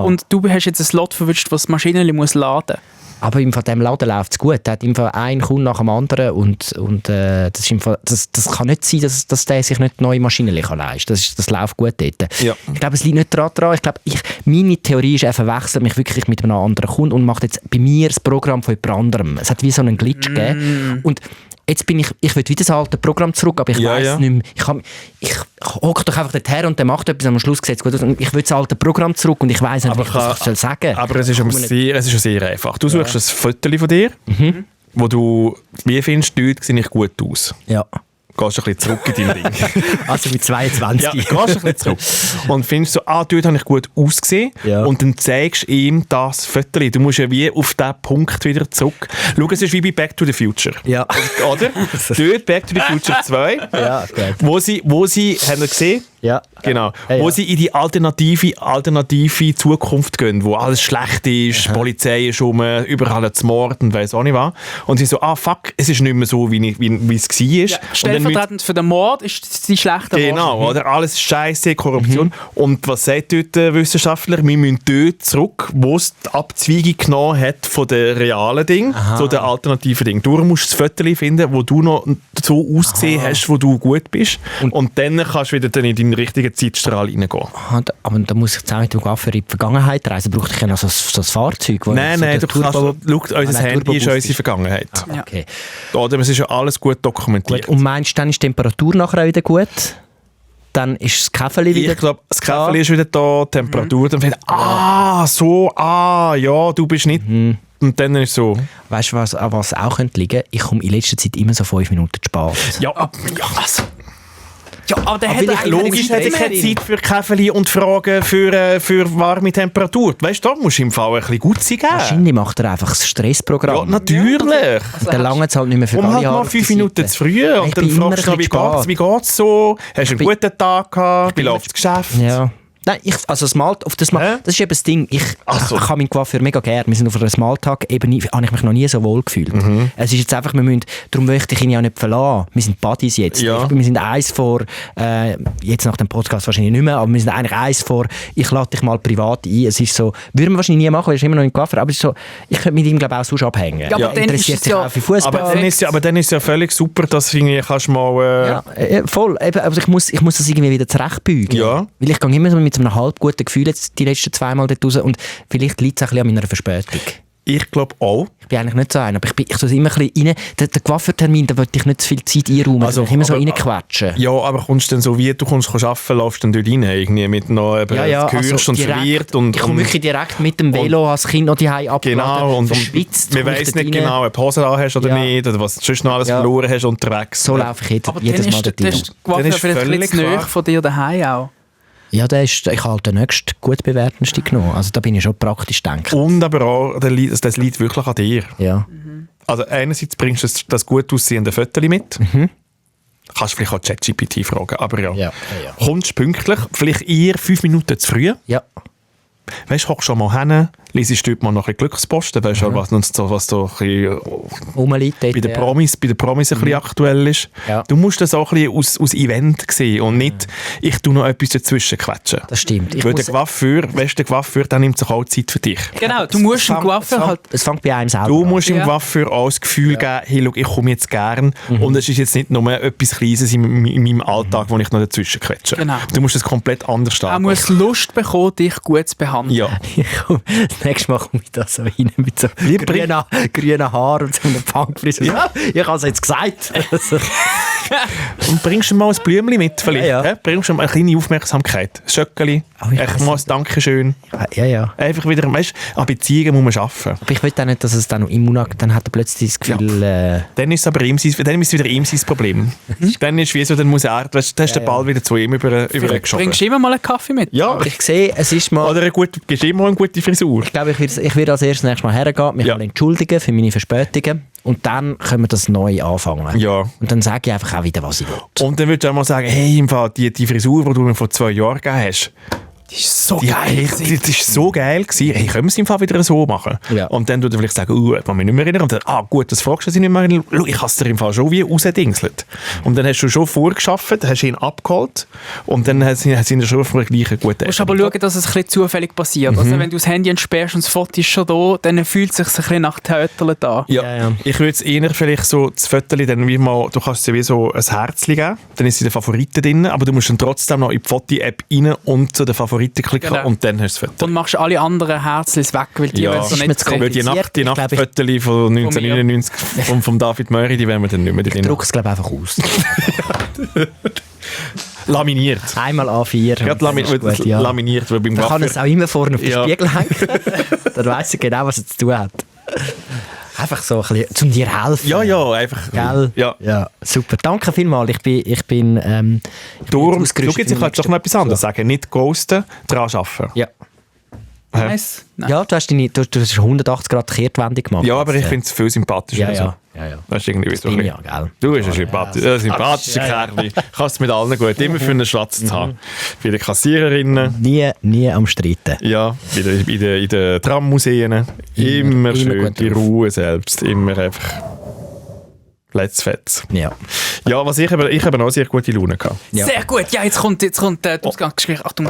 Und du hast jetzt ein Slot verwünscht, was das Maschinenli muss laden. Aber in diesem Laden läuft es gut. Er hat einfach einen Kunden nach dem anderen und das kann nicht sein, dass der sich nicht neue Maschinen leisten kann. Das läuft gut dort. Ja. Ich glaube, es liegt nicht daran. Ich glaube, meine Theorie ist, er verwechselt mich wirklich mit einem anderen Kunden und macht jetzt bei mir das Programm von jemand anderem. Es hat wie so einen Glitch gegeben. Und jetzt bin ich will wieder das alte Programm zurück, aber ich weiss nicht mehr. Ich hocke doch einfach dorthin und der macht etwas, am Schluss sieht es gut aus. Und ich will das alte Programm zurück und ich weiss nicht, was ich sagen soll. Aber es ist schon sehr einfach. Du suchst ein Foto von dir, wo du, wie findest, die Leute sehen nicht gut aus. Ja. Gehst ein bisschen zurück in dein Ding. Also mit 22. Ja, gehst ein bisschen zurück. Und findest so, dort habe ich gut ausgesehen. Ja. Und dann zeigst du ihm das Foto. Du musst ja wie auf diesen Punkt wieder zurück. Schau, es ist wie bei Back to the Future. Ja. Oder? Dort Back to the Future 2. Ja, gut. Wo sie, haben wir gesehen? Ja. Genau. Ja, wo sie in die alternative Zukunft gehen, wo alles schlecht ist, die Polizei ist rum, überall zu Mord und weiss auch nicht was. Und sie so, fuck, es ist nicht mehr so, wie es war. Ja, stellvertretend für den Mord ist die schlechte Genau, oder? Alles Scheiße, Korruption. Und was sagt dort der Wissenschaftler? Wir müssen dort zurück, wo es die Abzweigung genommen hat von den realen Dingen zu den alternativen Dingen. Du musst das Foto finden, wo du noch so ausgesehen hast, wo du gut bist. Und dann kannst du wieder dann in deinen richtigen Zeitstrahl reingehen. Aber da muss ich zusammen mit dem Coiffeur in die Vergangenheit reisen. Braucht ich ja noch so ein Fahrzeug? Nein, du kannst, unser Handy ist unsere Vergangenheit. Okay. Oder es ist ja alles gut dokumentiert. Gut. Und meinst du, dann ist die Temperatur nachher auch wieder gut? Dann ist das Käferli wieder da? Ich glaube, das Käferli ist wieder da, die Temperatur, dann fällt du bist nicht... Und dann ist es so... Weißt du, was auch liegen könnte? Ich komme in letzter Zeit immer so 5 Minuten zu spät. Ja, was? Ja, aber der hat logisch hätte ich keine Zeit für Käferli und Fragen für warme Temperatur. Weißt du, da musst du im Fall ein bisschen gut sein. Wahrscheinlich macht er einfach das Stressprogramm. Ja, natürlich. Also dann lange es halt nicht mehr für alle Jahre. Halt mal 5 Minuten zu früh und dann fragst du noch, wie geht's so? Hast du einen guten Tag gehabt? Wie läuft das Geschäft? Ja. Nein, das ist eben das Ding. Ich habe meinen Coiffeur mega gerne. Wir sind auf einer Smalltalk-Ebene, habe ich mich noch nie so wohl gefühlt. Es ist jetzt einfach, darum möchte ich ihn ja nicht verlassen. Wir sind Buddies jetzt. Ja. Wir sind eins vor, jetzt nach dem Podcast wahrscheinlich nicht mehr, aber wir sind eigentlich eins vor, ich lade dich mal privat ein. Es ist so, würden wir wahrscheinlich nie machen, weil er ist immer noch ein Coiffeur, aber es ist so, ich könnte mit ihm glaube ich auch sonst abhängen. Ja, aber dann interessiert sich auch für Fußball. Aber dann ist es ja völlig super, dass irgendwie kannst mal... voll. Aber ich muss das irgendwie wieder zurechtbügen. Ja. Weil ich gehe immer so mit so einem halb guten Gefühl jetzt die letzten 2 Mal dort raus und vielleicht liegt es auch ein bisschen an meiner Verspätung. Ich glaube auch. Ich bin eigentlich nicht so einer, aber ich tue es immer ein bisschen rein. Der Coiffeurtermin, da wollte ich nicht zu viel Zeit einräumen, also immer so reinquetschen. Ja, aber kommst du dann so, wie du kommst arbeiten, laufst du dann dort rein, irgendwie mit noch Gehörst und serviert. Ich komme wirklich direkt mit dem Velo als Kind noch die Hause abgeladen, genau, und verschwitzt. Man weiss nicht genau, ob du Hose an hast oder nicht, oder was du sonst noch alles verloren hast unterwegs. So laufe ich jedes Mal dort rein. Aber dann ist vielleicht ein bisschen näher von dir daheim auch. Ja, ich habe den nächsten gut bewertendsten genommen. Also da bin ich schon praktisch denken. Und aber auch, das liegt wirklich an dir. Ja. Also einerseits bringst du das gut aussehende Foto mit. Kannst vielleicht auch ChatGPT fragen, aber ja. Kommst du pünktlich, vielleicht eher 5 Minuten zu früh. Ja. Weißt du, hockst schon mal hin, liest dort mal noch ein bisschen Glücksposten, weißt du, was so ein bisschen bei den Promis ein bisschen aktuell ist. Ja. Du musst das auch ein bisschen aus Event sehen und nicht, ich tue noch etwas dazwischen quetschen. Das stimmt. Weil der Coiffeur, der nimmt sich auch Zeit für dich. Genau, du musst dem Coiffeur halt... Es fängt bei einem selber Du musst dem Coiffeur auch das Gefühl geben, hey, schau, ich komme jetzt gern und es ist jetzt nicht nur etwas Kleines in meinem Alltag, wo ich noch dazwischen quetsche. Genau. Du musst es komplett anders starten. Er muss Lust bekommen, dich gut zu behandeln. Ja. Das nächste Mal komme ich da so rein mit so grünen Haaren und so einer Punkfrisur. Ja, ich habe es jetzt gesagt. Und bringst du mal ein Blümchen mit vielleicht? Ja. Bringst du mal eine kleine Aufmerksamkeit. Ein Schöckeli, echt mal ein Dankeschön. Ja. Einfach wieder, weißt du, an Beziehungen muss man arbeiten. Aber ich will auch nicht, dass es dann noch im Monat, dann hat er plötzlich das Gefühl... Dann ist es aber wieder ihm sein Problem. Dann ist wie so, dann muss er, weißt, dann ist der Ball wieder zu ihm übergeschoben. Bringst du immer mal einen Kaffee mit? Ja. Ich sehe, es ist mal... Oder gibst immer eine gute Frisur. Ich glaube, ich werde als erstes nächstes Mal hergehen, mich mal entschuldigen für meine Verspätungen und dann können wir das neu anfangen. Ja. Und dann sage ich einfach auch wieder, was ich will. Und dann würdest du auch mal sagen, hey, im Fall, die Frisur, die du mir vor 2 Jahren gegeben hast, Die ist so geil. Das ist so geil gewesen. Hey, können wir es im Fall wieder so machen? Ja. Und dann tut er vielleicht sagen, ich kann mich nicht mehr erinnern. Und dann, gut, das fragst du dich nicht mehr erinnern. Schau, ich habe es dir im Fall schon wie rausdingselt. Und dann hast du schon vorgeschafft, hast ihn abgeholt und dann hat sie schon vor gleichen guten Du musst aber schauen, dass es ein bisschen zufällig passiert. Also wenn du das Handy entsperrst und das Foto ist schon da, dann fühlt es sich ein bisschen nach Töterle an. Ja. Ich würde es eher vielleicht so, das Foto dann wie mal, du kannst dir wie so ein Herzchen geben, dann ist sie in den Favoriten drin, aber du musst dann trotzdem noch in die Foto-App rein und zu den Favoriten klicken. Genau. Und dann hast du das Foto. Und machst alle anderen Herzchen weg, weil die so nicht so weil die Nachtfotos von 1999 von David Möri, die werden wir dann nicht mehr drin. Ich drucke es, glaube ich, einfach aus. Laminiert. Einmal A4. Laminiert. Weil beim man kann es auch immer vorne auf den Spiegel hängen. Dann weiss ich genau, was es zu tun hat. Einfach so ein bisschen, um dir helfen. Ja, einfach. Gell? Ja, super. Danke vielmals. Ich bin darum, du kannst doch noch etwas anderes sagen. Nicht ghosten, daran arbeiten. Ja. Nice. Ja, du hast eine 180 Grad Kehrtwendung gemacht. Ja, aber ich finde es viel sympathischer. Ja. Das ist irgendwie so. Ja, gell. Du bist ein sympathischer Kerl. Kannst mit allen gut. Immer für einen Schatz zu haben. Bei den Kassiererinnen. Nie am Streiten. Ja, in den Trammuseen. Immer schön die Ruhe selbst. Immer einfach... Let's fetz. Ja. Ja, ich habe auch sehr gute Laune gehabt. Ja. Sehr gut. Ja, jetzt kommt das Ausgangsgespräch. Achtung,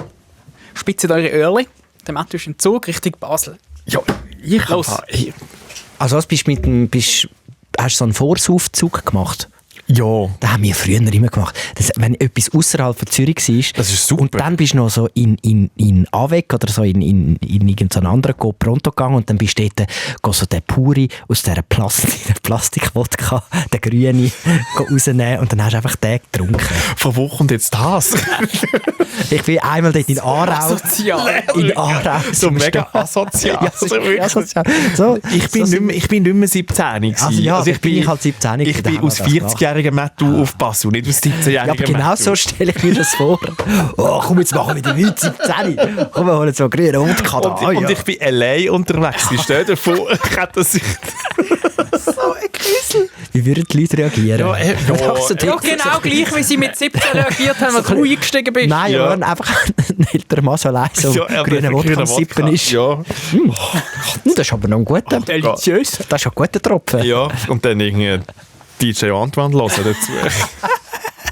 spitzt eure Öhrchen. Der Matthew ist im Zug Richtung Basel. Ja, Also was hast du so einen Vorsaufzug gemacht? Ja. Das haben wir früher immer gemacht. Wenn etwas außerhalb von Zürich war, das ist super. Und dann bist du noch so in Avec oder so in irgendeinen anderen Pronto gegangen und dann bist du dort so den Puri aus dieser Plastik-Wodka, den grünen, rausnehmen und dann hast du einfach den getrunken. Von wo kommt jetzt das? Ich bin einmal dort in Aarau. In Aarau. So mega asozial. Ja, asozial. So, ich bin nicht mehr 17. Also ich bin halt 17. Ich bin aus 40-jährigen Mattu auf Basel, nicht aus 17-jährigen Ja, aber genau Mattu. So stelle ich mir das vor. Oh, komm, jetzt machen wir die Leute 17. Komm, wir holen so einen grünen Wodka da. Und ich bin allein unterwegs. Stell dir vor, ich hätte das... So ein Grissel. Wie würden die Leute reagieren? Ja, genau gleich, wie sie mit 17 reagiert haben, als du eingestiegen bist. Nein, ja. Einfach ein älterer Mann so allein so grünen Wodka am Sippen ist. Ja. Das ist aber noch ein guter. Deliziös. Das ist ein guter Tropfen. Ja, und dann irgendwie DJ Antoine hören dazu.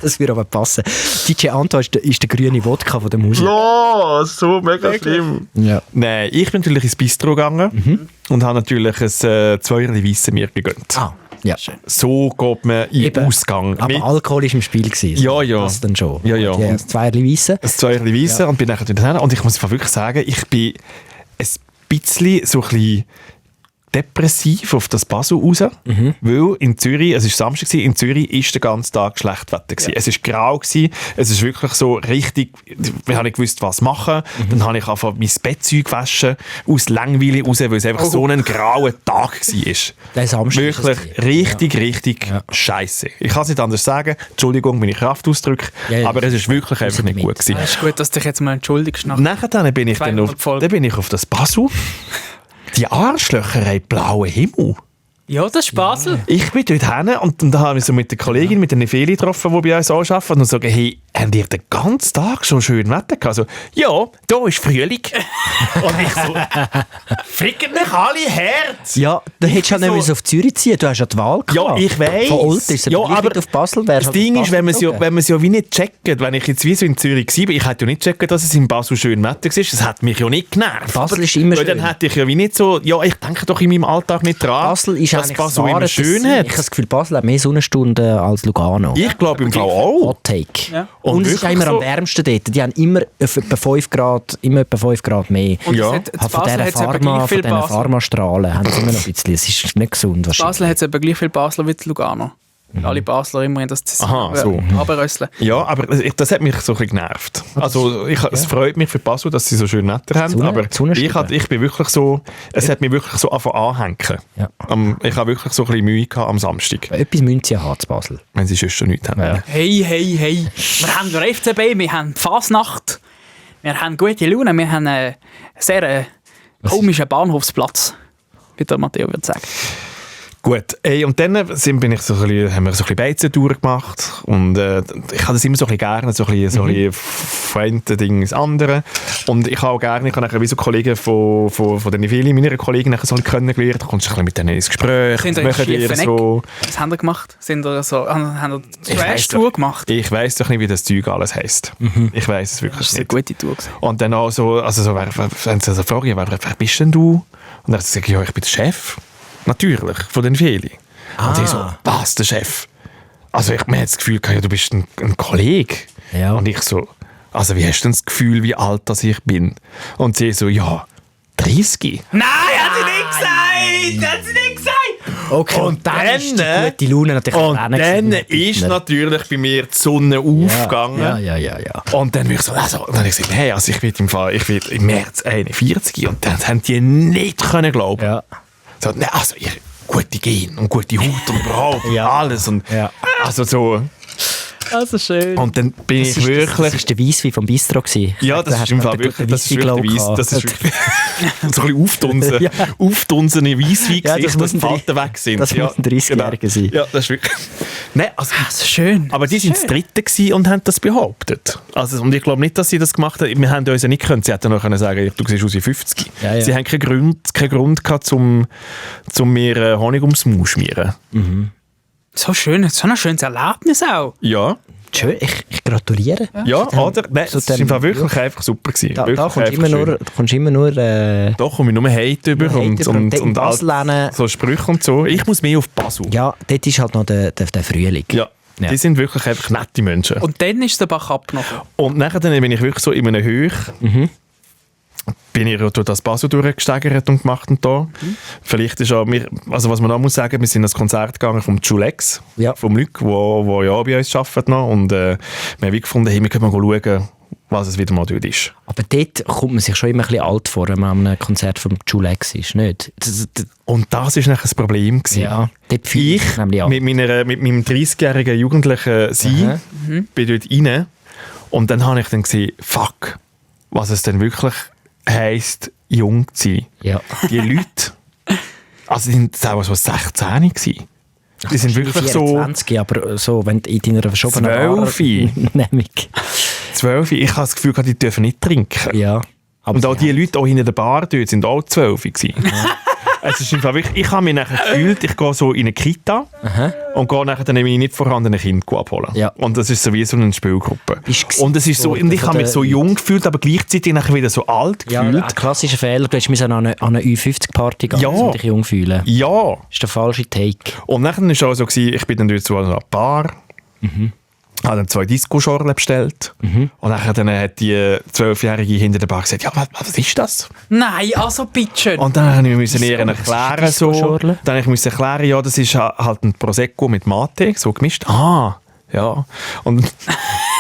Das würde aber passen. DJ Antoine ist der grüne Wodka von der Musik. Ja, so mega schlimm. Ja. Nein, ich bin natürlich ins Bistro gegangen und habe natürlich ein 2 Weisse mir gegönnt. Ja. So geht man in den Ausgang. Aber Alkohol war im Spiel gewesen. Ja. Das dann schon. Ja. Ein 2 Weisse. Ein 2 Weisse und bin nachher wieder hin. Und ich muss wirklich sagen, ich bin ein bisschen so ein bisschen depressiv auf das Basel raus, weil in Zürich, es war Samstag, in Zürich ist der ganze Tag schlecht Wetter gewesen. Es war grau gewesen, es ist wirklich so richtig, ich habe nicht gewusst, was machen. Dann habe ich einfach mein Bettzeug gewaschen, aus Langweile raus, weil es einfach so ein grauer Tag war. Der Samstag wirklich richtig scheisse. Ich kann es nicht anders sagen, Entschuldigung, meine Kraftausdrücke, aber es ist wirklich einfach nicht gut gewesen. Es ist gut, dass du dich jetzt mal entschuldigst. Nachher bin ich auf das Basel. Die Arschlöcher haben blauen Himmel. Ja, das ist Basel. Ich bin dort hin und da habe ich so mit der Kollegin, mit der Nefeli getroffen, die bei uns arbeitet, und sagen, hey, habt ihr den ganzen Tag schon schön Wetter gehabt? Also, ja, da ist Frühling. Und ich so, ficken mich alle Herz. Ja, du hättest ja nicht auf Zürich ziehen, du hast ja die Wahl gehabt. Ja, ich weiss. Von Olten ist es aber auf Basel. Das Ding ist, wenn man es ja wie nicht checkt, wenn ich jetzt wie so in Zürich war, ich hätte ja nicht checken, dass es in Basel schön Wetter war, das hat mich ja nicht genervt. Basel ist immer schön. Dann hätte ich ja wie nicht so, ja, ich denke doch in meinem Alltag nicht dran, Basel ist dass Basel immer schön hat. Ich habe das Gefühl, Basel hat mehr Sonnenstunden als Lugano. Ich glaube im Fall auch. Hot Take. Ja. Und es ist immer am wärmsten dort. Die haben immer etwa 5 Grad mehr. Und ja. Von diesen Pharmastrahlen haben sie immer noch ein bisschen. Es ist nicht gesund wahrscheinlich. Basel hat eben gleich viel Basler wie Lugano. Alle Basler immerhin das runterrösseln. Ja, aber das hat mich so ein bisschen genervt. Also es freut mich für Basel, dass sie so schön Wetter haben, aber ich bin wirklich so, es hat mich wirklich so anhängen. Ja. Ich habe wirklich so ein bisschen Mühe gehabt am Samstag. Etwas müssen sie haben zu Basel. Wenn sie sonst schon nichts haben. Ja. Hey. Wir haben den FCB, wir haben Fasnacht, wir haben gute Laune, wir haben einen sehr komischen Bahnhofsplatz, wie der Matteo würde sagen. Gut, und dann haben wir so ein bisschen Beizentour gemacht und ich habe das immer so ein bisschen gerne, so ein bisschen von einem Ding ins andere, und ich habe auch gerne, ich habe nachher wie so Kollegen von der Niveli, meiner Kollegin, nachher so kennengelernt, da kommst du ein bisschen mit denen ins Gespräch. Was haben ihr gemacht? Haben ihr Trash-Tour gemacht? Ich weiss doch nicht, wie das Zeug alles heisst. Ich weiss es wirklich nicht. Das war eine gute Tour. Und dann auch so, wenn sie so fragen, wer bist denn du? Und dann sage ich, ja, ich bin der Chef. Natürlich, von den Feli. Und sie so, was, der Chef? Also ich habe das Gefühl, ja, du bist ein Kollege. Ja. Und ich so, also wie hast du denn das Gefühl, wie alt das ich bin? Und sie so, ja, 30. Nein, hat sie nicht gesagt! Okay, und dann ist die gute Laune natürlich dann ist natürlich bei mir die Sonne aufgegangen. Ja. Und dann bin ich so, dann ich gesagt, hey, also ich werde im März 41, und dann haben die nicht können glauben. Ja. So, also gute Gene und gute Haut und überhaupt alles. Und, also so. Also schön. Und dann bin ich wirklich... Das war der Weisswein vom Bistro. Ja, das ist im Fall wirklich der Weiss. Das ist wirklich so ein bisschen aufdunsene Weisswein-Gesichter, dass die Falten weg sind. Das muss ein 30-Jähriger sein. Ja, das ist wirklich... Nein, also schön. Aber die waren das Dritte gewesen und haben das behauptet. Also, und ich glaube nicht, dass sie das gemacht haben. Wir haben uns ja nicht können. Sie hätten noch können sagen, du siehst aus wie 50. Ja. Sie haben keinen Grund gehabt, um mir Honig ums Maul zu schmieren. So schön, so ein schönes Erlebnis auch. Ja. Schön, ich gratuliere. Ja, oder? Nein, das war wirklich einfach super gewesen. Da kommst du immer nur... Da komme ich nur Hate über und Basel so Sprüche und so. Ich muss mehr auf Basel. Ja, dort ist halt noch der Frühling. Ja. Die sind wirklich einfach nette Menschen. Und dann ist der Bach ab noch. Und nachher bin ich wirklich so in einem Höch. Bin ich durch das Basel durchgesteigert und gemacht und da. Vielleicht ist auch also was man auch muss sagen, wir sind ans Konzert gegangen vom Julex, vom Luc, wo ja bei uns arbeitet noch, und wir haben gefunden, hey, wir können mal schauen, was es wieder mal dort ist. Aber dort kommt man sich schon immer ein bisschen alt vor, wenn man an einem Konzert vom Julex ist, nicht? Und das war nachher das Problem gewesen. Ja, dort ich nämlich auch. Mit meinem 30-jährigen Jugendlichen bin dort rein, und dann habe ich dann gesehen, fuck, was es denn wirklich heisst, jung zu sein. Ja. Die Leute, also die sind auch so 16 gewesen. Die sind wirklich 24, so... aber so, wenn in deiner verschobenen 12. Ich habe das Gefühl, die dürfen nicht trinken. Ja. Und auch die Leute auch hinter der Bar dort sind auch 12 gewesen. Es ist einfach wirklich, ich habe mich nachher gefühlt, ich gehe so in eine Kita und gehe nachher dann meine nicht vorhandenen Kinder abholen. Ja. Und das ist so wie so eine Spielgruppe. Und es ist so, und ich habe mich so jung gefühlt, aber gleichzeitig nachher wieder so alt gefühlt. Ja, ein klassischer Fehler, du musst an eine Ü50-Party gehen, um dich jung fühlen. Ja. Das ist der falsche Take. Und nachher war es auch so, ich bin dann dort so an einer Bar, habe habe dann 2 Disco-Schorlen bestellt. Und dann hat die 12-Jährige hinter der Bar gesagt, ja, was ist das? Nein, also bitte. Und dann musste ich ihr erklären, dann ich musste erklären, ja, das ist halt ein Prosecco mit Mate, so gemischt. Ja. Und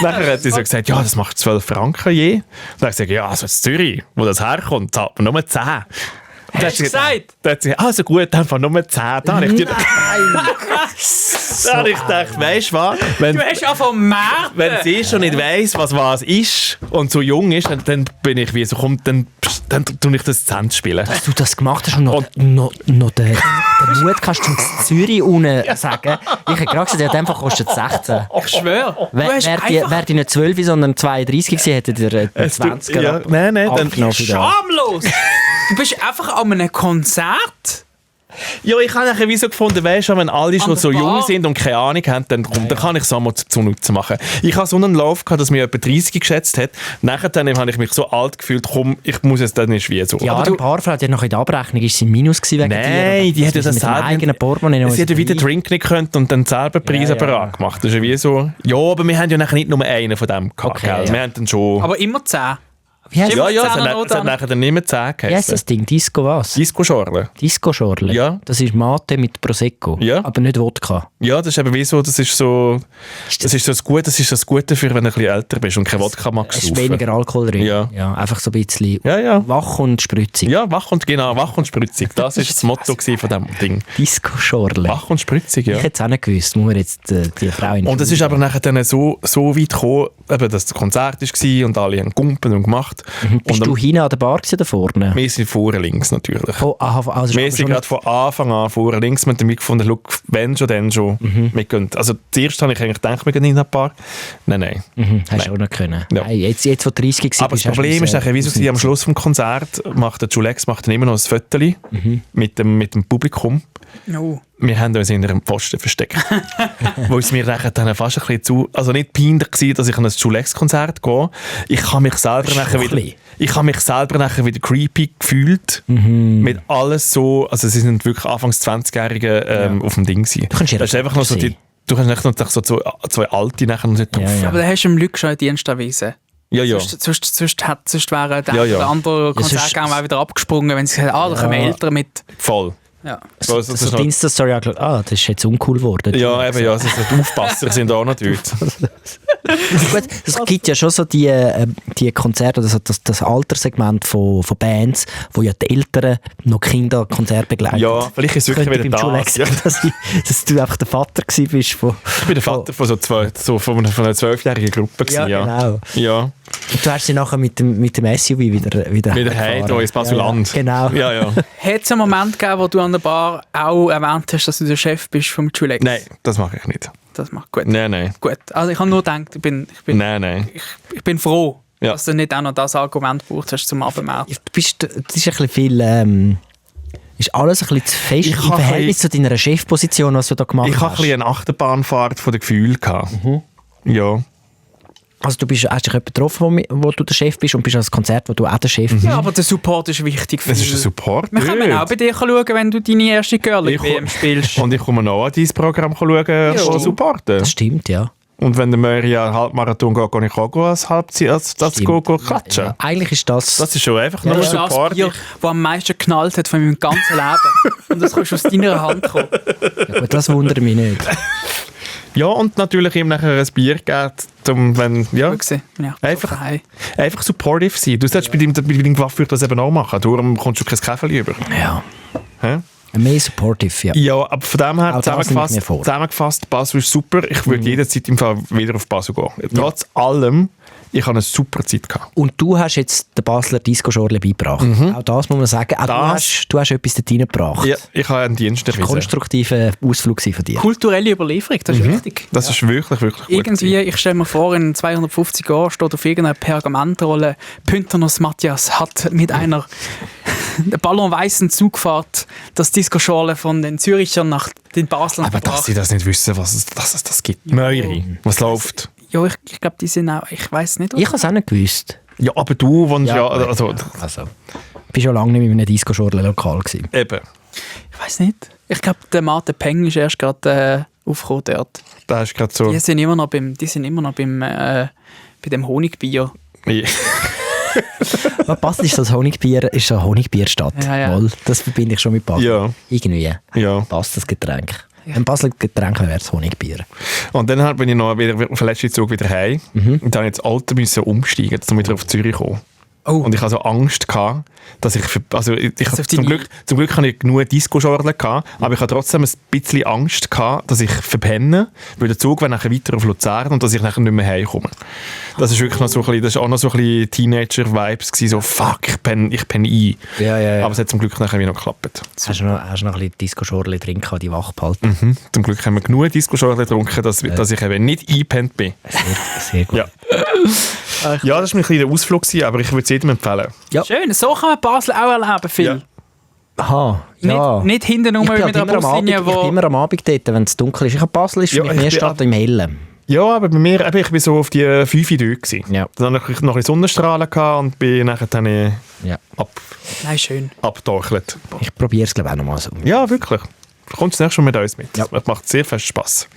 nachher hat sie so gesagt, ja, das macht 12 Franken je. Und dann habe ich gesagt, ja, also in Zürich, wo das herkommt, zahlt man nur 10. Hast du gesagt? Dann hat sie gesagt, also gut, einfach nur 10. Da habe ich gedacht, weisst du was? Du hast ja vom Markt. Wenn sie schon nicht weiss, was ist und so jung ist, dann bin ich wie so, komm, dann tue ich das Cent spielen. Dass du das gemacht hast und noch den Mut kannst du in Zürich unten sagen. Ich habe gerade gesagt, der hat einfach kostet 16. Ich schwöre. Wäre die nicht 12, sondern 32 gewesen, hättet ihr 20er ja, nein, dann schamlos. Du bist einfach an einem Konzert. Ja, ich habe nachher wie so gefunden, weißt du, wenn alle schon so jung sind und keine Ahnung haben, dann kann ich es auch mal zunutze machen. Ich hatte so einen Lauf gehabt, dass mir etwa 30 geschätzt hat. Nachher habe ich mich so alt gefühlt, komm, ich muss es dann nicht wie so. Ja, ein paar Frauen, die noch in der Abrechnung ist sie im Minus gewesen wegen dir. Nein, die hätte das selber eigenen Portemonnaie. Sie hätte wieder Drink nicht können und dann selber Preise gemacht. Das ist wie so. Ja, aber wir haben ja nachher nicht nur einen von dem gehabt. Okay, wir haben dann schon. Aber immer 10. Ja, es hat nachher dann nicht mehr 10 geheißen. Wie heisst das Ding? Disco was? Disco-Schorle. Disco-Schorle? Ja. Das ist Mate mit Prosecco, aber nicht Wodka. Ja, das ist eben wie so, das ist so das Gute für, wenn du ein bisschen älter bist und kein Wodka magst. Es ist weniger Alkohol drin. Ja, einfach so ein bisschen wach und spritzig. Ja, wach und spritzig. Das war das Motto von diesem Ding. Disco-Schorle. Wach und spritzig, ja. Ich hätte es auch nicht gewusst, muss man jetzt die Frau in. Und es ist aber nachher dann so weit gekommen, eben, dass das Konzert war und alle haben gumpen und gemacht. Bist du hinten an der Bar oder vorne? Wir sind vorne links natürlich. Also wir sind gerade von Anfang an vorne links. Wir haben dann gefunden, look, wenn schon, dann schon. Wir gehen. Also zuerst habe ich eigentlich gedacht, wir gehen in eine Bar. Nein. Hast du auch nicht können. Ja. Nein, jetzt wo 30 war. Aber das Problem ist nachher, wie so am Schluss des Konzerts macht der Julex dann immer noch ein Foto mit dem Publikum. No. Wir haben uns in einem Pfosten versteckt. Wo es mir dann fast ein bisschen zu... Also nicht peinlich war, dass ich an ein Julex-Konzert gehe. Ich habe mich selber nachher wieder creepy gefühlt. Mit alles so... Also sie sind wirklich Anfangs 20-Jährige auf dem Ding gewesen. Das ist einfach noch so du kannst nicht noch so zwei Alte nachher noch nicht drauf. Ja. Aber da hast du im Glück schon einen Dienst erwiesen. Ja. Sonst wäre der andere Konzertgang auch wieder abgesprungen, wenn sie gesagt haben, da kommen Eltern mit. Voll. Ja. So die Insta-Story auch geschaut, das ist jetzt uncool geworden. Ja, eben, ja, die Aufpasser sind auch noch dort. Gut, es gibt ja schon so die Konzerte, also das Alterssegment von Bands, wo ja die Eltern noch Kinder Konzerte begleiten. Ja, vielleicht ist es wirklich wieder das. Ja. Dass du einfach der Vater gewesen bist. Ich bin der Vater von von einer 12-jährigen Gruppe gewesen, ja. Genau. Ja. Und du hast sie nachher mit dem SUV wieder heim, da ins Basuland. Ja, genau. Ja. Hat es einen Moment gegeben, wo du an der Bar auch erwähnt hast, dass du der Chef bist vom Julex? Nein, das mache ich nicht. Das macht gut. Nein. Gut. Also ich habe nur gedacht, ich bin froh, dass du nicht auch noch das Argument brauchst hast zum Abmelden. Das ist ein bisschen viel... ist alles ein bisschen zu fest im Verhältnis zu deiner Chefposition, was du da gemacht hast? Ich hatte eine Achterbahnfahrt von den Gefühlen. Ja. Also du hast dich jemanden getroffen, wo du der Chef bist und bist an einem Konzert, wo du auch der Chef bist. Ja, aber der Support ist wichtig. Das ist ein Support. Wir können auch bei dir schauen, wenn du deine erste Girl-WM spielst. Und ich komme noch an dein Programm schauen und supporten. Das stimmt, ja. Und wenn der Möri einen Halbmarathon geht, kann ich auch als klatschen. Ja, eigentlich ist das... Das ist schon einfach nur Support. Das was am meisten geknallt hat von meinem ganzen Leben. Und das kannst du aus deiner Hand kommen. Ja, gut, das wundert mich nicht. Ja, und natürlich ihm nachher ein Bier geben, einfach supportive sein. Du solltest bei deinem Coiffeur das eben auch machen, darum kommst du kein Käferli über. Ja. Hä? Mehr supportive, ja. Ja, aber von dem her zusammengefasst, Basel ist super. Ich würde jederzeit im Fall wieder auf Basel gehen. Trotz allem, ich habe eine super Zeit gehabt. Und du hast jetzt den Basler Disco-Schorle beigebracht. Auch das muss man sagen. Auch du hast etwas dort reingebracht. Ja, ich habe einen Dienst erwiesen. Das war ein konstruktiver Ausflug von dir. Kulturelle Überlieferung, das ist wichtig. Das ist wirklich gut. Irgendwie, ich stelle mir vor, in 250 Jahren steht auf irgendeiner Pergamentrolle, Pynternos Matthias hat mit einer ballonweißen Zugfahrt das Disco-Schorle von den Zürichern nach den Baslern gebracht. Aber dass sie das nicht wissen, was es das gibt. Möri, was läuft? Ja, ich glaube, die sind auch... Ich weiß nicht. Ich habe es auch nicht gewusst. Ja, aber du wohnst also ich war schon lange nicht mehr in einem Disco-Schorle-Lokal gewesen. Eben. Ich weiß nicht. Ich glaube, der Mate Peng ist erst gerade aufgekommen dort. Da ist gerade so... Die sind immer noch bei dem Honigbier. Ja. Basel ist das Honigbier, ist eine Honigbierstadt. Ja. Das verbinde ich schon mit Basel. Ja. Irgendwie. Ja. Passt das Getränk. Ja. Ein Basler Getränk wäre das Honigbier. Und dann bin ich noch wieder auf den letzten Zug wieder heim. Und dann jetzt Alter müssen umsteigen, um wieder auf Zürich zu kommen. Oh. Und ich hatte so Angst gehabt, dass ich zum Glück hatte ich genug Disco-Schorle gehabt, aber ich hatte trotzdem ein bisschen Angst gehabt, dass ich verpenne, weil der Zug wäre nachher weiter auf Luzern und dass ich nachher nicht mehr heimkomme. Das ist wirklich noch so ein bisschen, das ist auch noch so ein bisschen Teenager-Vibes gewesen, so fuck, ich penne ein. Ja. Aber es hat zum Glück nachher wieder noch geklappt. Hast du noch ein bisschen Disco-Schorle drin gehabt, die wach behalten? Zum Glück haben wir genug Disco-Schorle getrunken, dass ich eben nicht eingepennt bin. Sehr gut. Ja. Ja, das war ein kleiner Ausflug, aber ich würde es jedem empfehlen. Ja. Schön, so kann man Basel auch erleben, Phil. Ja. Aha, ja. Nicht hinten mit einer Buslinie, Ich bin immer am Abend dort, wenn es dunkel ist. Basel ist für mich mehr Stadt im Hellen. Ja, aber bei mir, ich war so auf die 5 Uhr dort. Ja. Dann hatte ich noch ein Sonnenstrahlen und bin nachher dann schön. abgetorchelt. Ich probiere es, glaube ich, auch nochmal so. Ja, wirklich. Du kommst nächstes Mal mit uns mit. Ja. Das macht sehr fest Spass.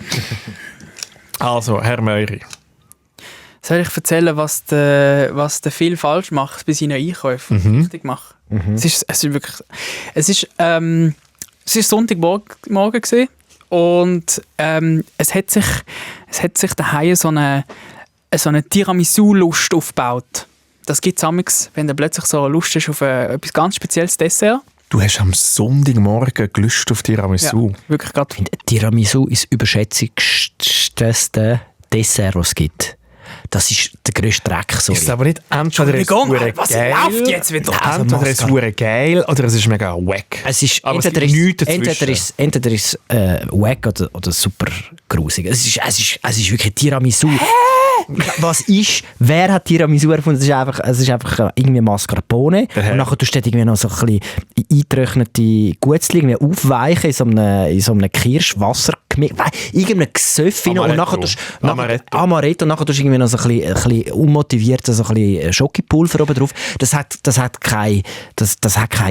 Also, Herr Meury. Soll ich erzählen, was der Phil falsch macht bei seinen Einkäufen? Richtig macht. Es ist Sonntagmorgen gewesen, und es hat sich daheim so eine Tiramisu-Lust aufgebaut. Das gibt es, wenn du plötzlich so Lust hast auf etwas ganz spezielles Dessert. Du hast am Sonntagmorgen Lust auf Tiramisu. Ja, wirklich gerade. Tiramisu ist das überschätzigste Dessert, das es gibt. Das ist der grösste Dreck. Sorry. Ist es aber nicht entweder es was geil, läuft jetzt wieder? Entweder es ist geil oder es ist mega wack. Es ist aber entweder ist wack oder super grusig. Es ist wirklich Tiramisu. Wer hat Tiramisu erfunden? Es ist einfach irgendwie Mascarpone. Und nachher tust du irgendwie noch so ein bisschen eingetrocknete Gutzli irgendwie aufweichen in so einem Kirschwasser. Irgendein Gesöff rein. Und nachher tust du Amaretto. Und nachher tust du irgendwie noch so ein bisschen unmotiviert so ein bisschen Schokipulver oben drauf. Das hat keinen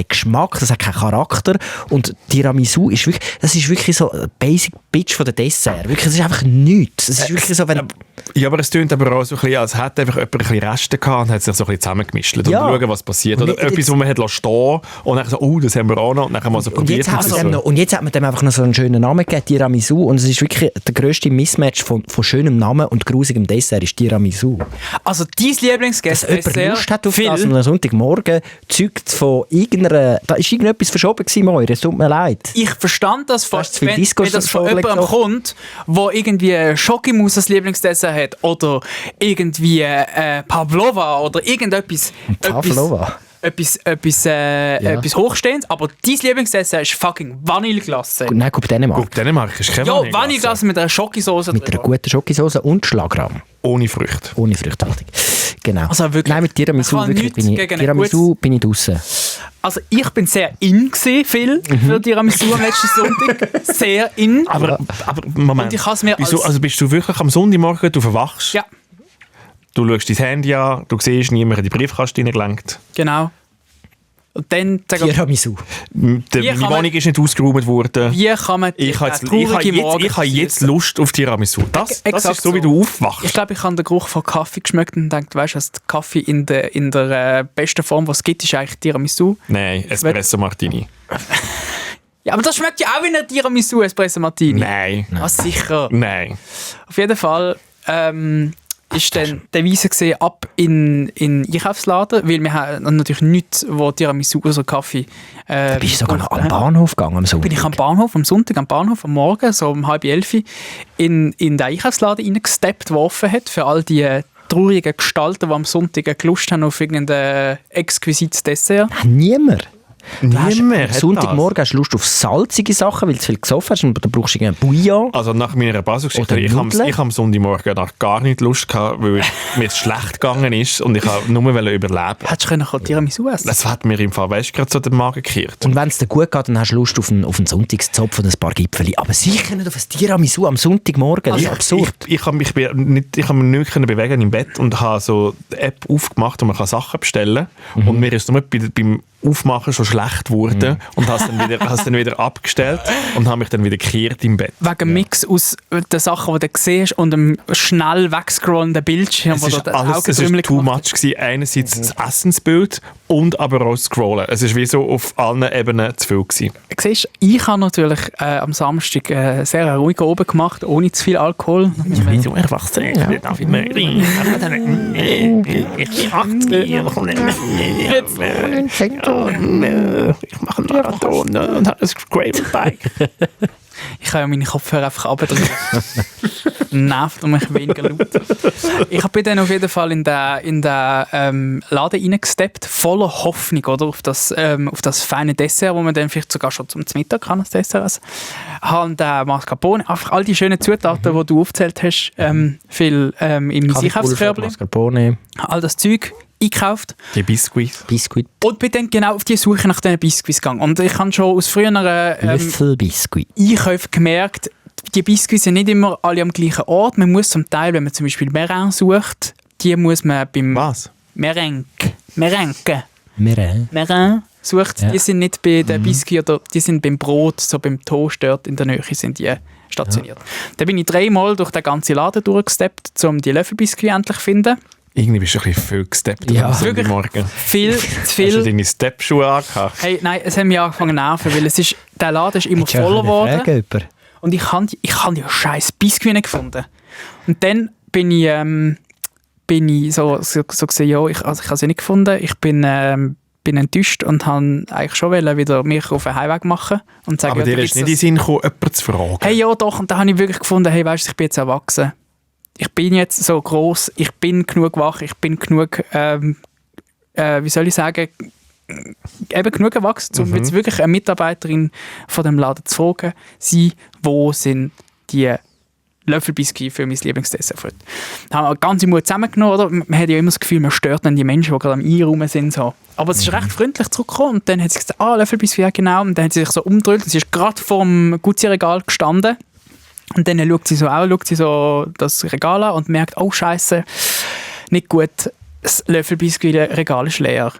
Geschmack, das hat keinen Charakter. Und Tiramisu ist wirklich so ein Basic Bitch von der Dessert. Wirklich, es ist einfach nichts. Es ist wirklich so, wenn... Ja, aber es tönt aber auch so ein bisschen, als hätte einfach jemand ein bisschen Reste gehabt und hat sich so ein bisschen zusammengemischt. Und schauen, was passiert. Oder etwas, was man hat stehen und dann so, das haben wir auch noch. Und dann mal so probiert. Und jetzt hat man dem einfach noch so einen schönen Namen gegeben, Tiramisu. Und es ist wirklich der grösste Mismatch von schönem Namen und grusigem Dessert ist Tiramisu. Also dein Lieblingsdessert. Dass jemand Lust hat auf das am Sonntagmorgen, zeugt von irgendeiner... Da ist irgendetwas verschoben gewesen, Moira. Es tut mir leid. Ich verstand das fast, wenn das von jemandem kommt, der irgendwie Schokimus als Lieblingsdessert hat oder irgendwie Pavlova oder irgendetwas. Pavlova? Etwas Hochstehendes, aber dein Lieblingsdessert ist fucking Vanilleglasse. Nein, guck Dänemark. Dänemark ist keine Vanilleglasse. Ja, Vanilleglasse mit einer Schokosauce. Mit einer guten Schokosauce und Schlagrahm. Ohne Früchte. Ohne Früchte, richtig. Genau. Also wirklich, nein, mit Tiramisu bin ich draussen. Also ich bin sehr in gewesen, Phil, für Tiramisu am letzten Sonntag. Sehr in. Aber Moment. Und ich has mir also bist du wirklich am Sonntagmorgen, du verwachst? Ja. Du schaust dein Handy an, du siehst, niemand hat die Briefkaste reingelenkt. Genau. Und dann... Tiramisu. Meine Wohnung ist nicht ausgeräumt worden. Wie kann man... Ich habe jetzt Lust auf Tiramisu. Das ist so, wie du aufwachst. Ich glaube, ich habe den Geruch von Kaffee geschmeckt und gedacht, weißt du, der Kaffee in der besten Form, was es gibt, ist eigentlich Tiramisu. Nein, Espresso Martini. Ja, aber das schmeckt ja auch wie ein Tiramisu Espresso Martini. Nein. Ah, sicher. Nein. Auf jeden Fall... ist dann der Weise gesehen ab in Einkaufsladen, weil wir haben natürlich nichts, wo Tiramisu oder Kaffee... bist du sogar noch am Bahnhof gegangen am Sonntag? Bin ich am Bahnhof, am Sonntag am Bahnhof, am Morgen, so um 10:30 in den Einkaufsladen reingesteppt, der offen hat, für all die traurigen Gestalten, die am Sonntag Lust haben auf irgendein exquisites Dessert. Niemand. Niemand am Sonntagmorgen hast du Lust auf salzige Sachen, weil du zu viel gesoffen hast und dann brauchst du einen Bouillon. Also nach meiner Basisgeschichte, ich habe am Sonntagmorgen gar nicht Lust gehabt, weil mir es schlecht gegangen ist und ich wollte nur überleben. Hättest du Tiramisu essen? Das hat mir im Fall gerade so den Magen gekehrt. Und wenn es dir gut geht, dann hast du Lust auf einen Sonntagszopf und ein paar Gipfeli. Aber sicher nicht auf ein Tiramisu am Sonntagmorgen. Das ist absurd. Ich habe mich nicht bewegen im Bett und habe so die App aufgemacht, wo man Sachen bestellen kann. Und mir ist nur beim Aufmachen schon schlecht geworden und habe es dann wieder abgestellt und habe mich dann wieder gekehrt im Bett. Wegen Mix aus den Sachen, die du siehst und dem schnell wegscrollenden Bildschirm, wo du alles, es war too much gewesen. Einerseits das Essensbild und aber auch das Scrollen. Es war wie so auf allen Ebenen zu viel gewesen. Siehst, ich habe natürlich am Samstag sehr ruhig oben gemacht, ohne zu viel Alkohol. Ich will so einfach sagen, ich darf immer reden. Ich bin 80, ich mache einen Marathon und habe ein Gravelbike. Ich kann ja meine Kopfhörer einfach abdrücken. Nervt und mich weniger laut. Ich bin dann auf jeden Fall in den Laden reingesteppt, voller Hoffnung, oder, auf das feine Dessert, wo man dann vielleicht sogar schon zum Mittag kann, das Dessert essen. Habe den Mascarpone, einfach all die schönen Zutaten, die du aufgezählt hast, viel im Einkaufskörbchen. Mascarpone. All das Zeug eingekauft. Die Biscuits. Und bin dann genau auf die Suche nach diesen Biscuits gegangen. Und ich habe schon aus früheren Löffelbiscuit. Einkäufen gemerkt, die Biscuits sind nicht immer alle am gleichen Ort. Man muss zum Teil, wenn man zum Beispiel Meringue sucht, die muss man beim... Was? Meringue sucht. Ja. Die sind nicht bei den Biscuits, oder die sind beim Brot, so beim Toast dort in der Nähe sind die stationiert. Ja. Da bin ich 3-mal durch den ganzen Laden durchgesteppt, um die Löffelbiscuits endlich zu finden. Irgendwie bist du ein bisschen viel gesteppt am Morgen. Viel zu viel. Hast du deine Step-Schuhe angehabt? Hey, nein, es hat mich angefangen zu nerven, weil der Laden ist immer voller geworden. Und ich habe die scheiß Biscuits nicht gefunden. Und dann bin ich so gesehen, ja, ich habe sie nicht gefunden. Ich bin enttäuscht und wollte eigentlich schon wieder mich auf den Heimweg machen. Und sagen, aber dir ist nicht in den Sinn gekommen, jemanden zu fragen? Hey, ja doch. Und da habe ich wirklich gefunden, hey, weißt du, ich bin jetzt erwachsen. Ich bin jetzt so gross, ich bin genug wach, ich bin genug, wie soll ich sagen, eben genug erwachsen, um jetzt wirklich eine Mitarbeiterin von dem Laden zu fragen, wo sind die Löffelbiscuits für mein Lieblingsdessert? Da haben wir ganze Mut zusammengenommen, oder? Man hat ja immer das Gefühl, man stört dann die Menschen, die gerade am Einräumen sind. So. Aber es ist recht freundlich zurückgekommen und dann hat sie gesagt, Löffelbiscuits, ja genau. Und dann hat sie sich so umgedreht und sie ist gerade vor dem Gucci-Regal gestanden. Und dann schaut sie so das Regal an und merkt, oh Scheiße, nicht gut, das Löffelbiscuit-Regal ist leer.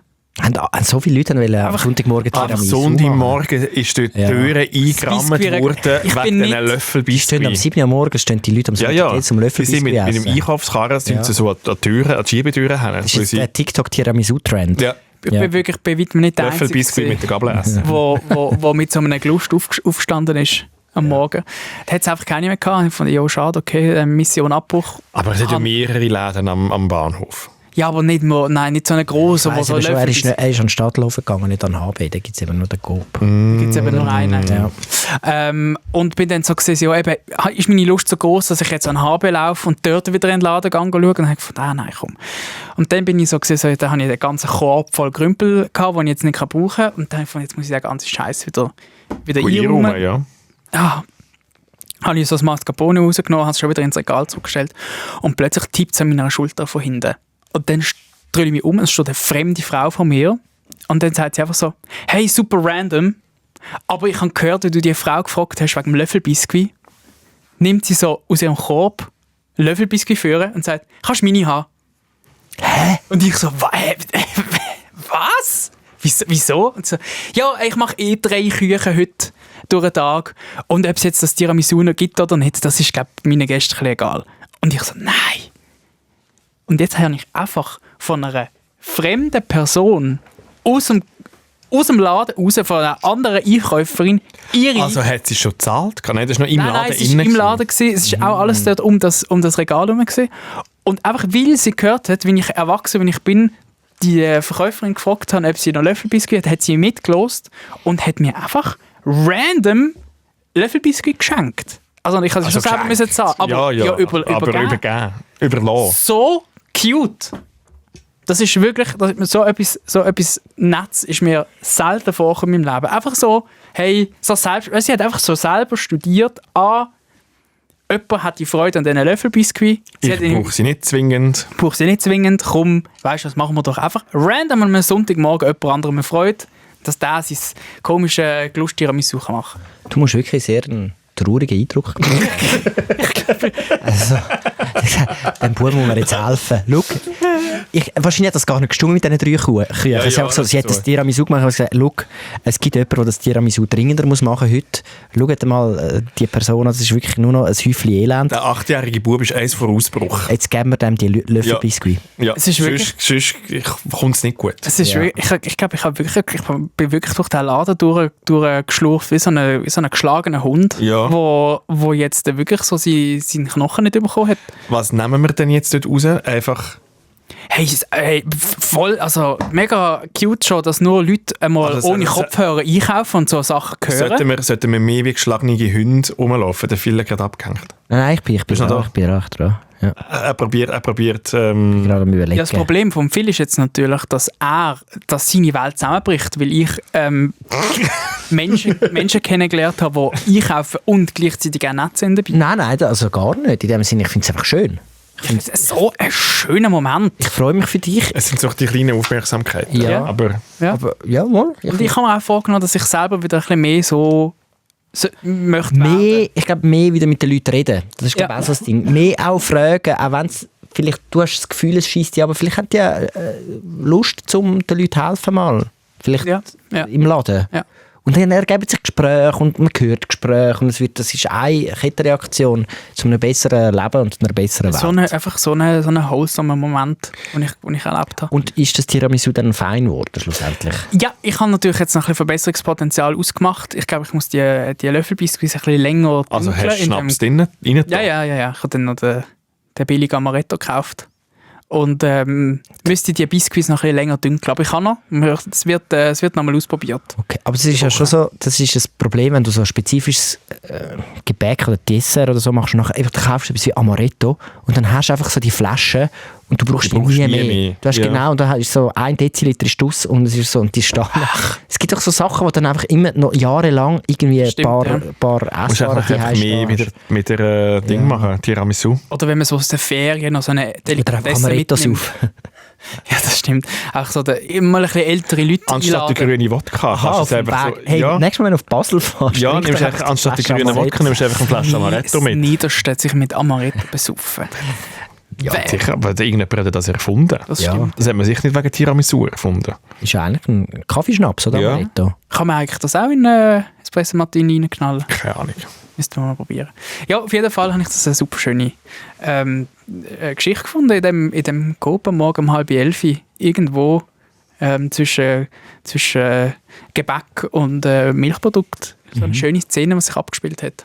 Und so viele Leute wollten am Sonntagmorgen Tiramisu. Am Sonntagmorgen ist dort die Türe eingerammt worden wegen diesen Löffelbiscuit. Am 7 Uhr morgens stehen die Leute am Sonntag zum Löffelbiscuit. Sie sind mit einem Einkaufskarren so an die Schiebetüren hin. Das ist der TikTok-Tiramisu-Trend. Ja. Ich bin wirklich bei weitem nicht der Einzige, Löffelbiscuit mit der Gabel essen. wo mit so einem Gelust aufgestanden ist. Am Morgen. Da hat es einfach keine mehr gehabt. Ich fand, ja, schade, okay, Mission Abbruch. Aber es sind ja mehrere Läden am Bahnhof. Ja, aber nicht so eine grosse. Er ist an den Stadtlaufen gegangen, nicht an HB. Da gibt es eben nur den Coop. Da gibt es eben nur einen. Ja. Und bin dann so gesehen, ja, eben, ist meine Lust so groß, dass ich jetzt an HB laufe und dort wieder in den Laden schaue. Und dann habe ich gedacht, nein, komm. Und dann bin ich so gesehen, so, da habe ich den ganzen Korb voll Krümpel gehabt, den ich jetzt nicht brauchen kann. Und dann habe ich gedacht, jetzt muss ich den ganzen Scheiß wieder einräumen. Ja. Habe ich so das Mascarpone rausgenommen, habe es schon wieder ins Regal zurückgestellt und plötzlich tippt es an meiner Schulter von hinten. Und dann drehe ich mich um, es steht eine fremde Frau von mir und dann sagt sie einfach so, hey, super random, aber ich habe gehört, wie du die Frau gefragt hast wegen dem Löffelbiscuit. Nimmt sie so aus ihrem Korb Löffelbiscuit führen und sagt, kannst du meine haben? Hä? Und ich so, was? Wieso? Und so, ja, ich mache 3 Küchen heute durch den Tag. Und ob es jetzt das Tiramisu noch gibt oder nicht, das ist, glaube ich, meinen Gästen egal. Und ich so, nein. Und jetzt habe ich einfach von einer fremden Person aus dem Laden raus, von einer anderen Einkäuferin, Also hat sie schon gezahlt? Das war noch im Laden? Nein, es war im Laden. Es war auch alles dort um das Regal herum. Und einfach, weil sie gehört hat, wenn ich erwachsen wie ich bin, die Verkäuferin gefragt hat, ob sie noch Löffelbiscuit hat sie mitgelost und hat mir einfach random Löffelbiscuit geschenkt. Also ich kann es schon selber müssen zahlen, aber übergeben. So cute. Das ist wirklich, so etwas Nettes ist mir selten vorgekommen in meinem Leben. Einfach so, hey, sie hat einfach so selber studiert, jemand hat die Freude an diesen Löffelbiscuit. Ich brauche sie nicht zwingend. Komm, weißt du, das machen wir doch einfach. Random an einem Sonntagmorgen jemand anderem Freude, dass der sein komisches Gelust-Tiramisu machen kann. Du musst wirklich sehr einen traurigen Eindruck machen. Also, dem Bub muss man jetzt helfen. Schau, wahrscheinlich hat das gar nicht gestimmt mit diesen 3 Kühen. Sie hat das Tiramisu gemacht und gesagt, schau, es gibt jemanden, der das Tiramisu dringender muss machen heute. Schaut mal die Person, das ist wirklich nur noch ein Häufchen Elend. Der 8-jährige Bub ist eins vor Ausbruch. Jetzt geben wir dem die Löffelbiskuit. Ja, es ist wirklich, sonst kommt es nicht gut. Es ist wirklich, ich glaube, ich bin wirklich durch den Laden durchgeschlurft wie so ein geschlagener Hund, wo jetzt wirklich so seinen Knochen nicht bekommen hat. Was nehmen wir denn jetzt dort raus? Einfach... Hey, voll, also mega cute schon, dass nur Leute einmal ohne Kopfhörer einkaufen und so Sachen hören. Sollten wir mehr wie geschlagene Hunde rumlaufen? Der Phil hat gerade abgehängt. Nein, ich bin recht dran. Ja. Er probiert das Problem von Phil ist jetzt natürlich, dass seine Welt zusammenbricht, weil ich Menschen kennengelernt habe, die einkaufen und gleichzeitig auch nett sind dabei. Nein, also gar nicht. In dem Sinne, ich finde es einfach schön. Ich finde es so ein schöner Moment. Ich freue mich für dich. Es sind so die kleinen Aufmerksamkeiten. Ja. Aber jawohl. Und ich habe mir auch vorgenommen, dass ich selber wieder ein bisschen mehr so möchte mehr, ich glaube, mehr wieder mit den Leuten reden. Das ist, glaube ich, auch so das Ding. Mehr auch fragen, auch wenn es vielleicht, du hast das Gefühl, es scheisst dich, aber vielleicht hat ja Lust, um den Leuten helfen mal. Vielleicht im Laden. Ja. Und dann ergeben sich Gespräche und man hört Gespräche und das ist eine Kettenreaktion zu einem besseren Leben und einer besseren Welt. Einfach so ein wholesomer Moment, den ich erlebt habe. Und ist das Tiramisu dann fein geworden schlussendlich? Ja, ich habe natürlich jetzt noch ein bisschen Verbesserungspotenzial ausgemacht. Ich glaube, ich muss die Löffelbiskuits ein bisschen länger Also hast du Schnaps rein? Ja. Ich habe dann noch den billigen Amaretto gekauft. Und müsste die Biskuits noch ein bisschen länger dünkeln. Aber ich kann noch. Es wird noch mal ausprobiert. Okay, aber es ist ja schon so, das ist das Problem, wenn du so ein spezifisches Gebäck oder Dessert oder so machst, und dann kaufst du etwas wie Amaretto und dann hast du einfach so die Flasche und du brauchst nie mehr. Du hast genau, und dann hast du so 1 Deziliter ist aus und es ist so, und die stehen. Es gibt doch so Sachen, wo dann einfach immer noch jahrelang irgendwie ein paar Esswaren die hast. Mehr mit der Ding machen, Tiramisu. Oder wenn man so aus der Ferien noch so eine Delikatesse auf. Ja, das stimmt. Auch so immer ein bisschen ältere Leute anstatt der grüne Wodka. Nächstes Mal, wenn du auf Basel fährst. Ja, nimmst einfach, anstatt der grünen Wodka nimmst du einfach eine Flasche Amaretto mit. Das Niederste sich mit Amaretto besaufen. Ja, sicher, aber irgendjemand hat das erfunden. Das hat man sicher nicht wegen Tiramisu erfunden. Ist ja eigentlich ein Kaffeeschnaps, oder? Amaretto. Kann man eigentlich das auch in Espresso Martini reinknallen? Keine Ahnung. Müssten wir mal probieren. Ja, auf jeden Fall habe ich das eine super schöne Geschichte gefunden in dem Coop am Morgen um 10:30 irgendwo zwischen Gebäck und Milchprodukt. So eine schöne Szene, die sich abgespielt hat.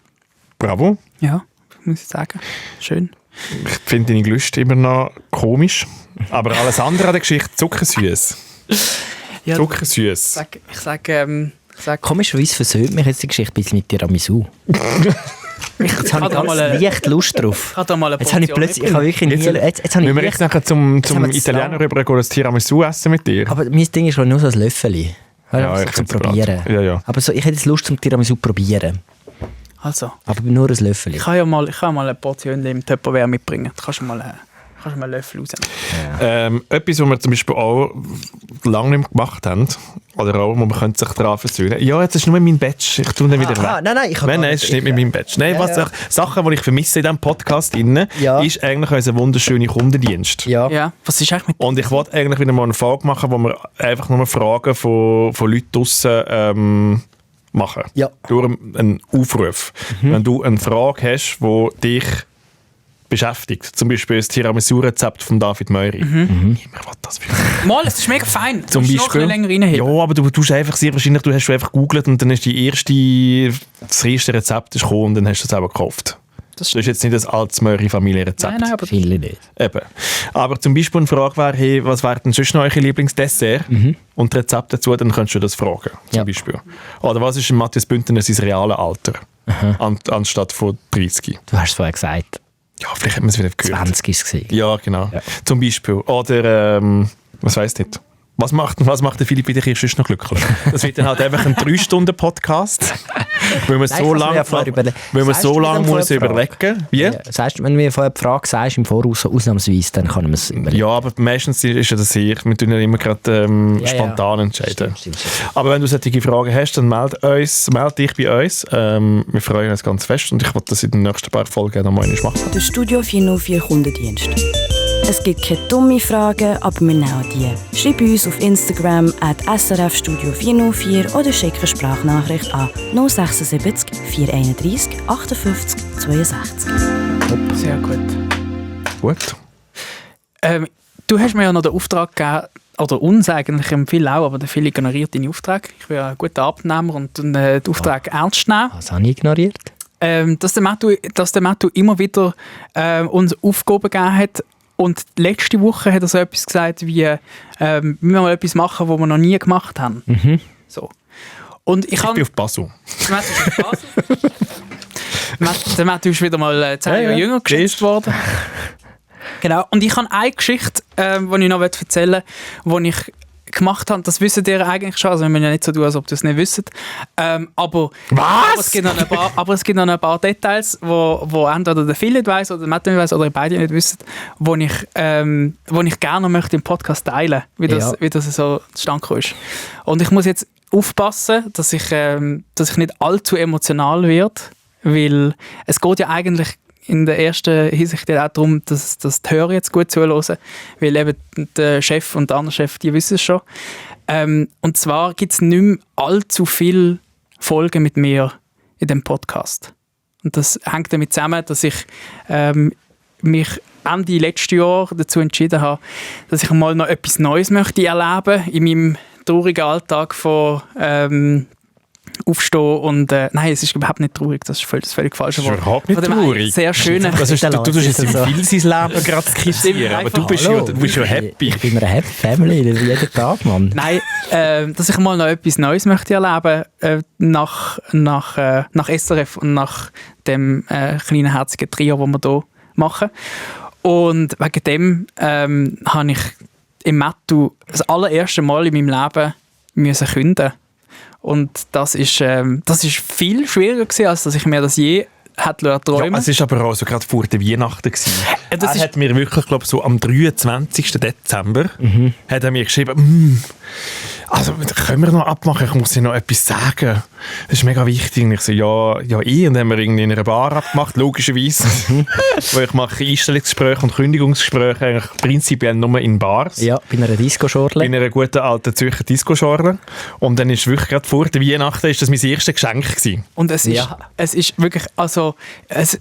Bravo. Ja, muss ich sagen. Schön. Ich finde deine Gelüste immer noch komisch, aber alles andere an der Geschichte zuckersüß. Ja, zuckersüß. Ich sage komischerweise versöhnt mich jetzt die Geschichte ein bisschen mit Tiramisu. Jetzt habe ich ganz leicht Lust drauf. Jetzt habe ich plötzlich, ich habe wirklich nie... Müssen wir jetzt nachher zum Italiener rübergehen, das Tiramisu essen mit dir? Aber mein Ding ist schon nur so ein Löffel. Ja, ich zum Probieren. Ja. Aber so, ich hätte jetzt Lust zum Tiramisu probieren. Also. Aber nur ein Löffel. Ich kann mal eine Portion im Tupperware mitbringen. Da kannst du mal einen Löffel rausnehmen. Ja. Etwas, was wir zum Beispiel auch lange nicht mehr gemacht haben, oder auch, wo man sich daran versöhnen. Ja, jetzt ist nur mein Badge. Ich tue den wieder weg. Nein, es ist nicht mit meinem Badge. Nein, Sachen, die ich vermisse in diesem Podcast, ist eigentlich unser wunderschöner Kundendienst. Ja. Was ist eigentlich mit... Und ich wollte eigentlich wieder mal eine Folge machen, wo wir einfach nur Fragen von Leuten draussen machen. Ja. Durch einen Aufruf. Wenn du eine Frage hast, die dich beschäftigt, zum Beispiel das Tiramisu-Rezept von David Meury. Niemand will das für mich. Mal, es ist mega fein. Zum Beispiel, noch ein länger reinheben. Ja, aber du tust einfach sehr wahrscheinlich, du hast einfach gegoogelt und dann ist das erste Rezept gekommen und dann hast du es selber gekauft. Das ist jetzt nicht das altes Meury-Familienrezept. Nein, aber viele nicht. Eben. Aber zum Beispiel eine Frage wäre, hey, was wäre denn sonst noch eure Lieblingsdessert? Und Rezept dazu, dann könntest du das fragen. Zum Beispiel. Oder was ist Matthias Bündner sein reales Alter? Anstatt von 30. Du hast es vorher gesagt. Ja, vielleicht hat man es wieder gehört. 20 ist es gewesen. Ja, genau. Ja. Zum Beispiel. Oder, was weiss nicht. Was macht der Philipp wieder hier sonst noch glücklich? Das wird dann halt einfach ein 3-Stunden-Podcast. Weil man so lange muss überlegen. Wie? Ja, das heisst, wenn du mir vorher die Frage sagst, im Voraus ausnahmsweise, dann kann man es überlegen. Ja, aber meistens ist ja das sehr. Wir tun ja immer gerade spontan entscheiden. Stimmt. Aber wenn du solche Fragen hast, dann melde dich bei uns. Wir freuen uns ganz fest und ich wollte das in den nächsten paar Folgen noch mal machen. Der Studio 404 Kundendienst. Es gibt keine dummen Fragen, aber wir nehmen die. Schreib uns auf Instagram @srfstudio404 oder schick eine Sprachnachricht an 076 431 58 62. Sehr gut. Gut. Du hast mir ja noch den Auftrag gegeben, oder uns eigentlich, viel auch, aber viel ignoriert deine Aufträge. Ich bin ja ein guter Abnehmer und den Auftrag ernst nehmen. Was habe ich ignoriert? Dass der Matthew immer wieder uns Aufgaben gegeben hat. Und letzte Woche hat er so etwas gesagt wie, wir mal etwas machen, was wir noch nie gemacht haben. Mhm. So. Und ich bin auf Basel. Der Matthew ist wieder mal 10 Jahre jünger geschätzt worden. Genau. Und ich habe eine Geschichte, die ich noch erzählen will, die ich gemacht habe. Das wisst ihr eigentlich schon. Also wir müssen ja nicht so tun, als ob ihr es nicht wisst. Aber es gibt noch ein paar Details, wo entweder der Philipp weiss oder der Matthew weiss oder beide nicht wissen, wo ich gerne möchte im Podcast teilen möchte, wie das so zustande gekommen ist. Und ich muss jetzt aufpassen, dass ich nicht allzu emotional werde, weil es geht ja eigentlich in der ersten Hinsicht auch darum, dass die Hörer jetzt gut zuhören, weil eben der Chef und der andere Chef, die wissen es schon. Und zwar gibt es nicht mehr allzu viele Folgen mit mir in dem Podcast. Und das hängt damit zusammen, dass ich mich Ende letzten Jahr dazu entschieden habe, dass ich mal noch etwas Neues möchte erleben in meinem traurigen Alltag von Aufstehen und nein, es ist überhaupt nicht traurig, das ist völlig falsch. Das ist überhaupt nicht traurig. Sehr schön. Du tust jetzt im viel sein Leben gerade skizzieren, aber du bist ja happy. Ich bin eine Happy Family, jeden Tag, Mann. Nein, dass ich mal noch etwas Neues möchte erleben nach SRF und nach dem kleinen herzigen Trio, das wir hier machen. Und wegen dem habe ich im Matthew das allererste Mal in meinem Leben müssen kündigen. Und das ist viel schwieriger gewesen, als dass ich mir das je hätte träumen. Ja, es war aber auch so gerade vor der Weihnachten gewesen. Er hat mir wirklich, glaube so am 23. Dezember hat er mir geschrieben, also können wir noch abmachen, ich muss dir noch etwas sagen. Das ist mega wichtig. Und ich so, ja, und dann haben wir irgendwie in einer Bar abgemacht, logischerweise. Weil ich mache Einstellungsgespräche und Kündigungsgespräche eigentlich prinzipiell nur in Bars. Ja, bei einer Disco-Schorle. Bei einer guten alten Zürcher Disco-Schorle. Und dann ist wirklich gerade vor der Weihnachten ist das mein erstes Geschenk gewesen. Und es ist wirklich, also es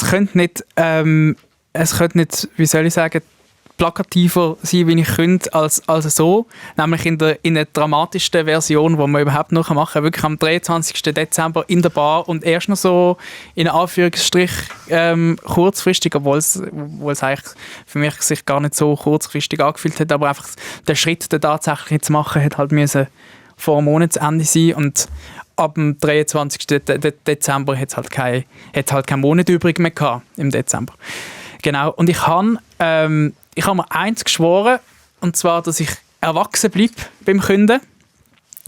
könnte nicht, wie soll ich sagen, plakativer sein, wie ich könnte, als so. Nämlich in der dramatischsten Version, die man überhaupt noch machen kann. Wirklich am 23. Dezember in der Bar und erst noch so in Anführungsstrich kurzfristig, obwohl es eigentlich für mich sich gar nicht so kurzfristig angefühlt hat, aber einfach der Schritt, den tatsächlich zu machen, hat halt müssen vor dem Monatsende sein und ab dem 23. Dezember hat es halt keinen Monat übrig mehr gehabt, im Dezember. Genau, und ich habe mir eins geschworen, und zwar, dass ich erwachsen bleibe beim Künden.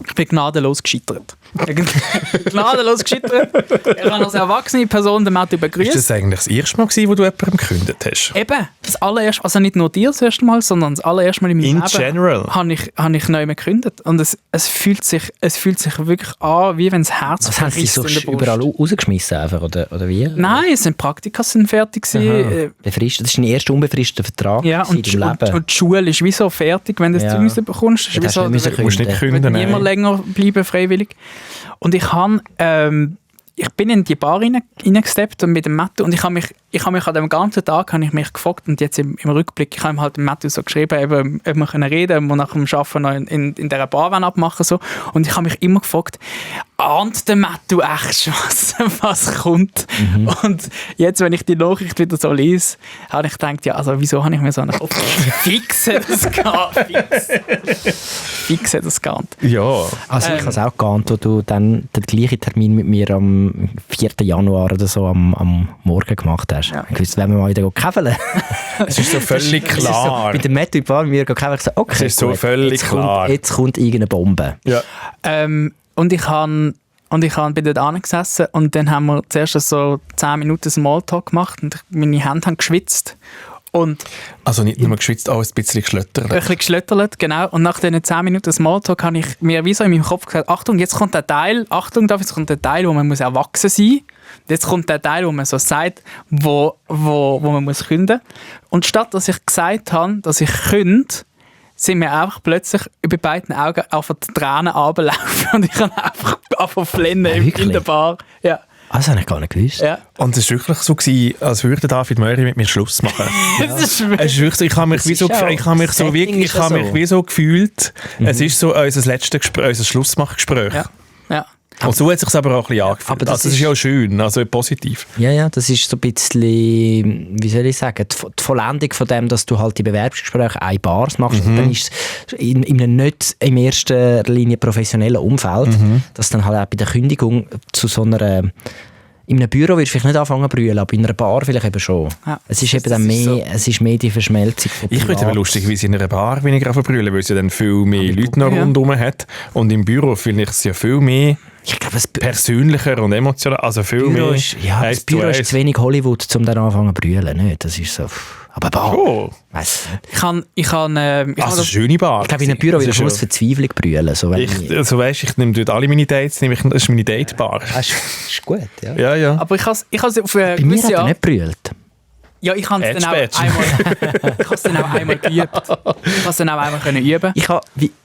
Ich bin gnadenlos gescheitert. Gnadenlos gescheitert. Ich habe als erwachsene Person den Matthew begrüßt. Ist das eigentlich das erste Mal gewesen, wo du jemandem gekündigt hast? Eben, das allererste, also nicht nur dir das erste Mal, sondern das allererste Mal in meinem Leben general habe ich neu gekündigt. Und es fühlt sich wirklich an, wie wenn das Herz verrisst in der Brust. Überall rausgeschmissen einfach, oder wie? Nein, es sind Praktika fertig gewesen. Befristet, das ist dein erster unbefristeter Vertrag ja, und die Schule ist wie so fertig, wenn du das Zeugnis bekommst. Du musst nicht kündigen. Immer länger bleiben, freiwillig. Und ich bin in die Bar reingesteppt mit dem Matthew und ich habe mich an dem ganzen Tag gefragt und jetzt im Rückblick, ich habe ihm halt dem Matthew so geschrieben, eben, ob wir reden können, ob wir nach dem Arbeiten noch in dieser Bar abmachen so. Und ich habe mich immer gefragt, ahnt der Matthew echt schon, was kommt? Und jetzt, wenn ich die Nachricht wieder so lese, habe ich gedacht, ja, also wieso habe ich mir so einen Kopf fix das geahnt. Ja. Also ich habe es auch geahnt, wo du dann den gleichen Termin mit mir am 4. Januar oder so am Morgen gemacht hast. Ja. Ich wusste, wenn wir mal wieder käfeln. Es ist so völlig klar. So, mit dem Matthew Bar mit mir käfeln, ich so, okay, es ist so völlig klar. Jetzt kommt irgendeine Bombe. Ja. Und ich habe bei dort angesessen und dann haben wir zuerst so 10 Minuten Smalltalk gemacht und meine Hände haben geschwitzt. Und also nicht nur geschwitzt, auch ein bisschen geschlöttert. Ein bisschen geschlöttert, genau. Und nach diesen 10 Minuten Smalltalk habe ich mir wie so in meinem Kopf gesagt, Achtung, jetzt kommt der Teil, jetzt kommt der Teil, wo man muss erwachsen sein muss. Jetzt kommt der Teil, wo man so sagt, wo man muss künden. Und statt dass ich gesagt habe, dass ich künde, sind mir einfach plötzlich über beiden Augen einfach die Tränen runterlaufen und ich habe einfach angefangen zu flennen in der Bar. Ja. Das habe ich gar nicht gewusst. Ja. Und es war wirklich so, als würde David Möri mit mir Schluss machen. Das ist wirklich so, ich habe mich wie so gefühlt, es ist so unser letztes Gespräch, unser Schlussmachgespräch. Ja. Ja. Und so hat es sich aber auch ein bisschen angefühlt. Aber das ist ja auch schön, also positiv. Ja, das ist so ein bisschen, wie soll ich sagen, die Vollendung von dem, dass du halt die Bewerbungsgespräche Bars machst. Und dann ist es in einem nicht in erster Linie professionellen Umfeld, dass dann halt auch bei der Kündigung zu so einer... In einem Büro wirst du vielleicht nicht anfangen zu brüllen, aber in einer Bar vielleicht eben schon. Ja, es ist eben dann mehr, so. Es ist mehr die Verschmelzung von Ich finde es eben lustig, wie es in einer Bar weniger brüllen, weil es ja dann viel mehr Leute noch rundherum hat. Und im Büro finde ich es ja viel mehr persönlicher und emotional. Also viel mehr. Das Büro ist zu wenig Hollywood, um dann anfangen zu brüllen. Nicht? Das ist so... Aber Bar. Oh. Ich kann eine schöne Bar. Ich glaube, in einem Büro würde ich aus Verzweiflung brüllen. So, ich nehme dort alle meine Dates, das ist meine Date-Bar. Das ist gut, ja. Ja. Aber ich habe auf eine bei mir hat er nicht brüllt. Ja, ich habe es dann auch einmal geübt. Ich habe es dann auch einmal üben.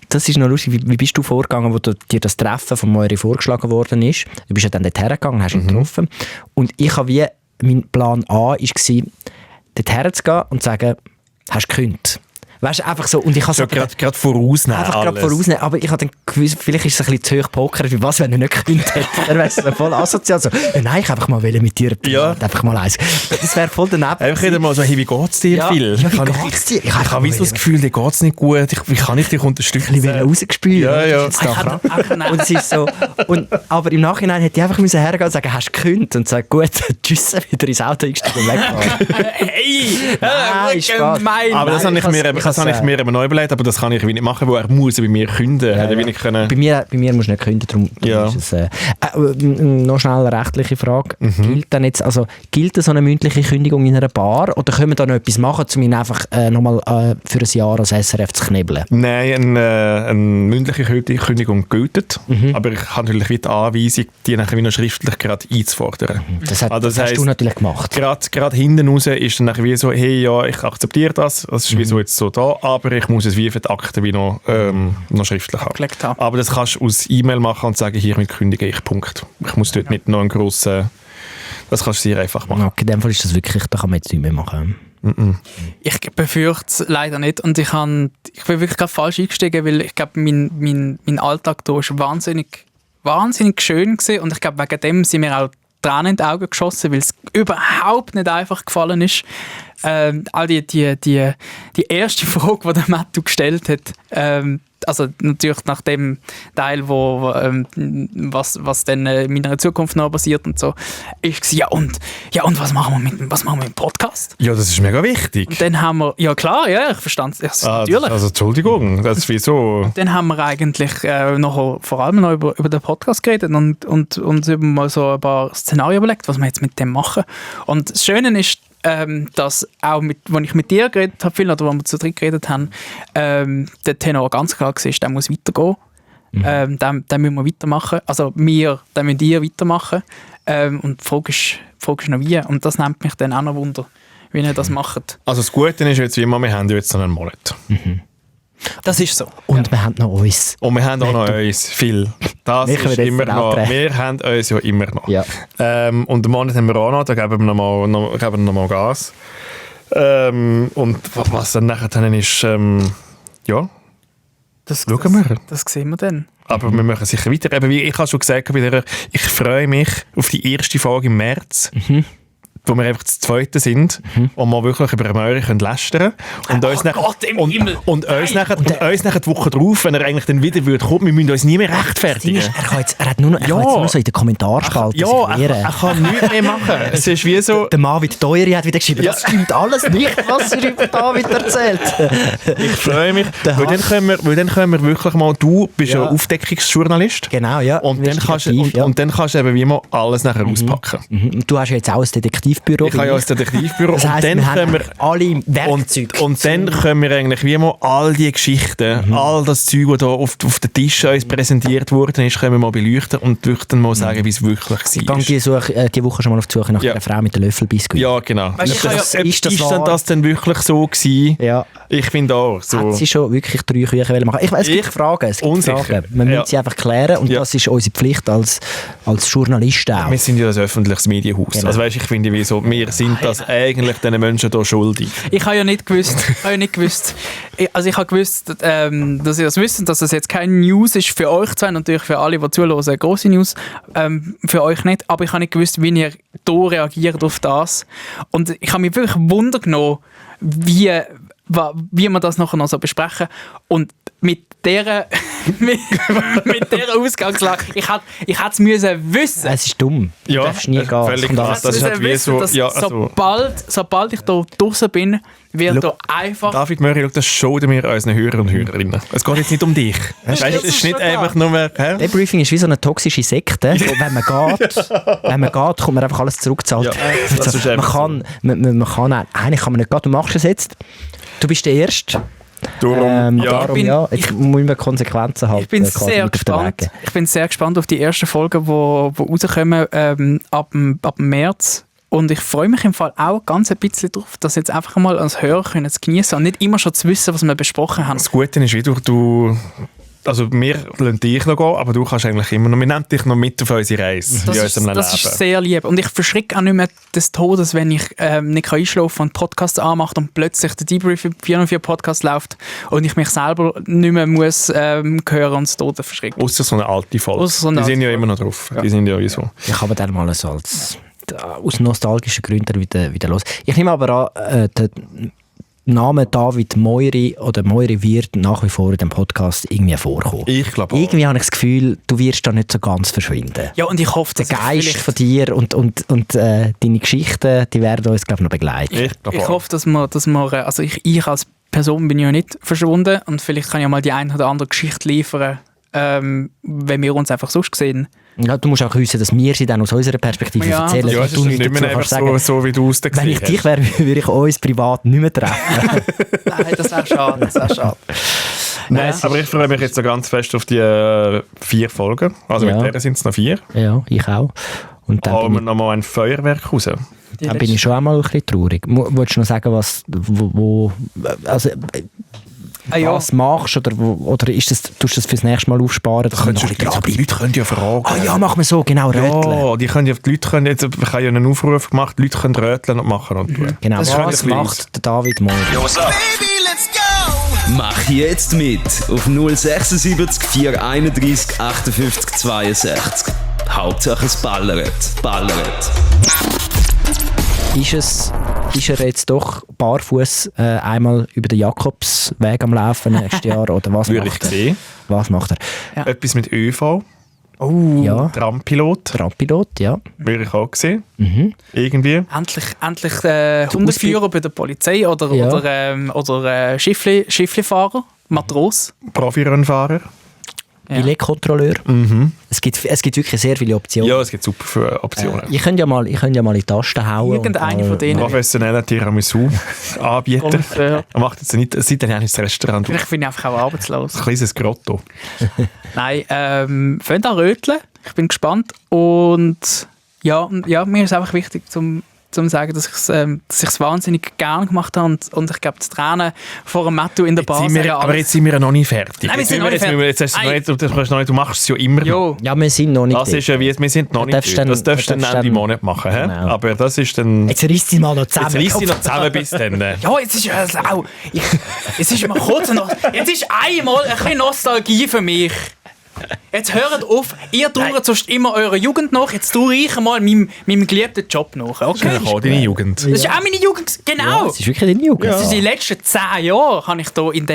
Das ist noch lustig. Wie bist du vorgegangen, wo dir das Treffen von Moiri vorgeschlagen worden ist? Du bist ja dann dort hergegangen, hast ihn getroffen. Und ich habe mein Plan A war, dort herzugehen und zu sagen, hast du gekündigt? Weißt du, einfach so. Und ich habe so gerade vorausnehmen. Einfach gerade vorausnehmen. Aber ich habe dann gewusst, vielleicht ist es ein bisschen zu hoch pokert, wie was, wenn er nicht gekündigt hätte. Dann wäre es voll asozial. So, nein, ich einfach mal mit dir einfach mal eins. Das wäre voll daneben. Einfach wieder mal so, hey, wie geht's dir, Phil? Ja, wie geht's dir? Ich habe so das Gefühl, dir geht's nicht gut. Wie kann ich dich unterstützen? Ich will rausgespült. Ja. Und es ist so. Aber im Nachhinein hätte ich einfach hergehen und sagen, hast du gekündigt? Und sagen, gut, tschüss, wieder ins Auto eingestiegen und wegfahren. Hey, gemein. Aber das habe ich mir neu überlegt, aber das kann ich nicht machen, weil er muss bei mir künden. Ja. Bei mir musst du nicht künden, darum ist es... noch schnell eine rechtliche Frage. Gilt so eine mündliche Kündigung in einer Bar oder können wir da noch etwas machen, um ihn einfach nochmal für ein Jahr als SRF zu knebeln? Nein, eine mündliche Kündigung gilt, aber ich habe natürlich wieder die Anweisung, die nachher wieder schriftlich gerade einzufordern. Das hast du natürlich gemacht. Gerade hinten raus ist dann nachher wie so, hey, ja, ich akzeptiere das ist wie so jetzt so da, aber ich muss es wie für die Akte wie noch schriftlich haben. Aber das kannst du aus E-Mail machen und sagen, hiermit kündige ich, Punkt. Ich muss dort nicht noch einen grossen... Das kannst du sehr einfach machen. Okay, in dem Fall ist das wirklich, da kann man jetzt nicht mehr machen. Ich befürchte es leider nicht und ich bin wirklich gerade falsch eingestiegen, weil ich glaube, mein Alltag hier war wahnsinnig schön gewesen und ich glaube, wegen dem sind mir auch Tränen in die Augen geschossen, weil es überhaupt nicht einfach gefallen ist. All die erste Frage, die der Matthew gestellt hat, also natürlich nach dem Teil, was dann in meiner Zukunft noch passiert und so, ist ja und was machen wir mit dem Podcast? Ja, das ist mega wichtig. Und dann haben wir, ja klar, ja, ich verstand es, natürlich. Also Entschuldigung, das ist wieso? Dann haben wir eigentlich vor allem noch über den Podcast geredet und uns mal so ein paar Szenarien überlegt, was wir jetzt mit dem machen. Und das Schöne ist, dass auch, als ich mit dir geredet habe, oder wo wir zu dritt geredet haben, der Tenor ganz klar war, der muss weitergehen. Den müssen wir weitermachen. Also den müsst ihr weitermachen. Und die Frage ist noch wie. Und das nimmt mich dann auch noch Wunder, wie ihr das macht. Also das Gute ist jetzt, wie immer, wir haben jetzt noch einen Monat. Das ist so. Und wir haben noch uns. Und wir haben auch noch uns. Viel. Das ist immer noch. Wir haben uns ja immer noch. Ja. Und den Monat haben wir auch noch. Da geben wir noch mal Gas. Und was dann nachher dann ist, ja. Das schauen wir. Das sehen wir dann. Aber wir machen sicher weiter. Eben, wie ich habe schon gesagt, ich freue mich auf die erste Folge im März. Wo wir einfach zu Zweiten sind und wir wirklich über Möri lästern können. Und uns nachher die Woche drauf, wenn er eigentlich dann wieder kommt, wir müssen uns nie mehr rechtfertigen. Er hat nur noch so in den Kommentarspalten er kann nichts mehr machen. Es ist wie so... Der David Teuri hat wieder geschrieben, das stimmt alles nicht, was er über David erzählt. Ich freue mich, weil dann können wir wirklich mal... Du bist ja Aufdeckungsjournalist. Genau, ja. Und dann kannst du eben wie immer alles nachher auspacken. Du hast ja jetzt auch ein Detektiv Detektivbüro. Ich habe ja ein Detektivbüro. Das heisst, und dann können wir alle Werkzeuge. Und dann können wir eigentlich wie mal all die Geschichten, all das Zeug, das da auf den Tisch uns präsentiert worden ist, können wir mal beleuchten und dann mal sagen, wie es wirklich war. Ich gehe die Woche schon mal auf die Suche nach einer Frau mit dem Löffelbiskuit. Ja, genau. Ist das denn wirklich so gewesen? Ja. Ich finde auch. So. Hat sie schon wirklich 3 Küchen machen? Es gibt Fragen. Man muss sie einfach klären und das ist unsere Pflicht als Journalisten auch. Wir sind ja ein öffentliches Medienhaus. Genau. Also weißt, ich finde, wir sind das eigentlich den Menschen hier schuldig. Ich habe ja nicht gewusst. Also ich habe gewusst, dass ihr das wisst, dass das jetzt keine News ist für euch zwei, natürlich für alle, die zuhören, grosse News. Für euch nicht. Aber ich habe nicht gewusst, wie ihr hier reagiert auf das. Und ich habe mich wirklich Wunder genommen, wie wir das nachher noch so besprechen. Und mit dieser Ausgangslage, ich hätte es müssen wissen. Es ist dumm. Ja, du darfst nie gehen. Völlig krass. Das ist halt wie so... Ja, also. Sobald ich da draußen bin, wird da einfach... David Möri, das schauen wir unseren Hörer und Hörerinnen. Es geht jetzt nicht um dich. Weißt, es ist nicht einfach nur... Debriefing ist wie so eine toxische Sekte. Wenn man geht, kommt man einfach alles zurückgezahlt. Ja, das ist man kann eigentlich kann man nicht gehen. Du machst es jetzt. Du bist der Erste. Darum, ich muss mir Konsequenzen halten. Ich bin sehr gespannt. Ich bin sehr gespannt auf die ersten Folgen, die rauskommen ab dem März. Und ich freue mich im Fall auch ganz ein bisschen darauf, das jetzt einfach mal als Hörer zu genießen und nicht immer schon zu wissen, was wir besprochen haben. Das Gute ist, wie du also wir lassen dich noch gehen, aber du kannst eigentlich immer noch, wir nehmen dich noch mit auf unsere Reise. Das ist sehr lieb. Und ich verschrecke auch nicht mehr des Todes, wenn ich nicht einschlafen und Podcast anmacht und plötzlich der Debrief 404 Podcast läuft und ich mich selber nicht mehr muss hören und das Tode verschrecken. Ausser so eine alte Folge. Die sind ja immer noch drauf. Ja. Die sind ja so. Ich habe dann mal so aus nostalgischen Gründen wieder los. Ich nehme aber an, Name David Moiri oder Moiri wird nach wie vor in dem Podcast irgendwie vorkommen. Ich glaube auch. Irgendwie habe ich das Gefühl, du wirst da nicht so ganz verschwinden. Ja, und ich hoffe, der Geist von dir und deine Geschichten, die werden uns, glaube ich, noch begleiten. Ich hoffe, dass wir also ich als Person bin ja nicht verschwunden und vielleicht kann ich ja mal die eine oder andere Geschichte liefern, wenn wir uns einfach sonst sehen. Ja, du musst auch wissen, dass wir sie dann aus unserer Perspektive erzählen. Ja, es ist nicht mehr einfach so, wie du es gesehen hast. Wenn ich dich wäre, würde ich uns privat nicht mehr treffen. Nein, das wäre schade. Nein, aber ich freue mich jetzt so ganz fest auf die 4 Folgen. Also mit denen sind es noch 4. Ja, ich auch. Und dann haben wir noch mal ein Feuerwerk raus. Dann bin ich schon einmal ein bisschen traurig. Wolltest du noch sagen, was was machst oder ist das, tust du das fürs nächste Mal aufsparen? Die Leute können ja fragen. Ah ja, machen wir so, genau, röteln. Ja, die Leute können jetzt, ich habe ja einen Aufruf gemacht, die Leute können röteln und machen und tun. Genau, was macht der David Moiri? Baby, let's go! Mach jetzt mit auf 076 431 58 62. Hauptsache es ballert. Ist er jetzt doch barfuß einmal über den Jakobsweg am Laufen nächstes Jahr? Oder was würde ich sehen. Was macht er? Ja. Etwas mit ÖV. Ja. Trampilot, ja. Würde ich auch sehen. Mhm. Irgendwie. Endlich Hundeführer bei der Polizei oder Schifflifahrer, Matros. Profirennfahrer. Ja. Billetkontrolleur. Mhm. Es gibt wirklich sehr viele Optionen. Ja, es gibt super Optionen. Ich könnte ja mal in die Tasten hauen. Irgendeine von denen. Professioneller Tiramisu-Anbieter. Er macht jetzt nicht, es ist dann das Restaurant. Vielleicht bin ich einfach auch arbeitslos. Ein kleines Grotto. Nein, fangen an röteln. Ich bin gespannt. Und ja, mir ist einfach wichtig, zum sagen, dass ich es wahnsinnig gerne gemacht habe und ich glaube, die Tränen vor dem Matthew in der Bar. Aber jetzt sind wir ja noch nicht fertig. Nein, wir sind noch nicht fertig. Du machst es ja immer noch. Ja, wir sind noch nicht das ist ja wie, wir sind noch nicht das darfst du dann Ende Monat machen. Genau. Aber das ist dann... Jetzt reiss sie mal noch zusammen. Bis dann. Ja, jetzt ist auch... Jetzt ist mal kurz noch... Jetzt ist einmal ein bisschen Nostalgie für mich. Jetzt hört auf, ihr dauert sonst immer eurer Jugend nach, jetzt tue ich mal meinem geliebten Job nach. Okay? Das ist auch deine Jugend. Das ist auch meine Jugend, genau. Ja, das ist wirklich deine Jugend. Ja. Die letzten 10 Jahre habe ich hier in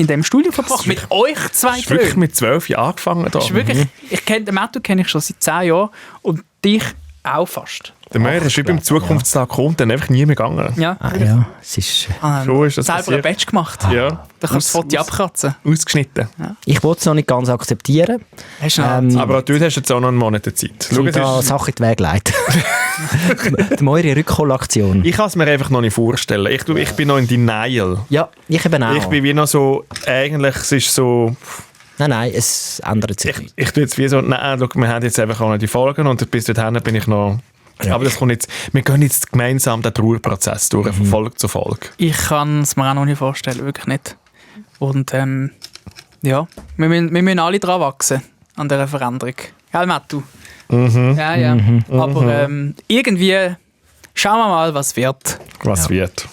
dem Studio verbracht, mit euch zwei. Du hast wirklich mit 12 Jahren angefangen. Da. Wirklich, den Matthew kenne ich schon seit 10 Jahren und dich auch fast. Der Möhr ist wie beim Zukunftstag kommt, dann einfach nie mehr gegangen. Ja, es ist... So ist das selber passiert. ein Badge gemacht. Ja. Da kannst du das Foto abkratzen. Ausgeschnitten. Ja. Ich wollte es noch nicht ganz akzeptieren. Aber dort hast du jetzt auch noch einen Monat Zeit. Schau, da Sachen in die Wege leiten. Die Meure Rückholaktion. Ich kann es mir einfach noch nicht vorstellen. Ich bin noch in Denial. Ja, ich eben auch. Ich bin wie noch so, eigentlich es ist so... Nein, es ändert sich nicht. Ich tue jetzt wie so, nein, schau, wir haben jetzt einfach auch noch die Folgen und bis dorthin bin ich noch... Ja. Aber das kommt jetzt, wir gehen jetzt gemeinsam den Trauerprozess durch, von Folge zu Folge. Ich kann es mir auch noch nicht vorstellen, wirklich nicht. Und ja, wir müssen alle dran wachsen, an dieser Veränderung. Gell, Mattu? Ja. Aber irgendwie schauen wir mal, was wird. Was wird.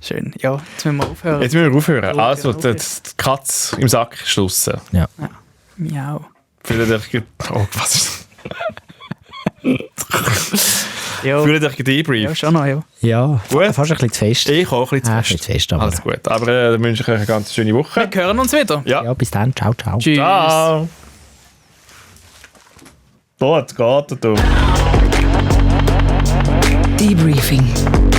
Schön. Ja, jetzt müssen wir aufhören. Also, die Katze im Sack ist Schluss. Ja. Miau. Fühlt euch... Oh, was ist Ja. Fühlt euch Debrief? Ja, schon noch, ja. Ja, gut. Fast ein bisschen zu fest. Ich auch ein bisschen zu fest. Aber alles gut. Aber dann wünsche ich euch eine ganz schöne Woche. Wir hören uns wieder. Ja, bis dann. Ciao, ciao. Tschüss. Ciao. So, jetzt geht es. Debriefing.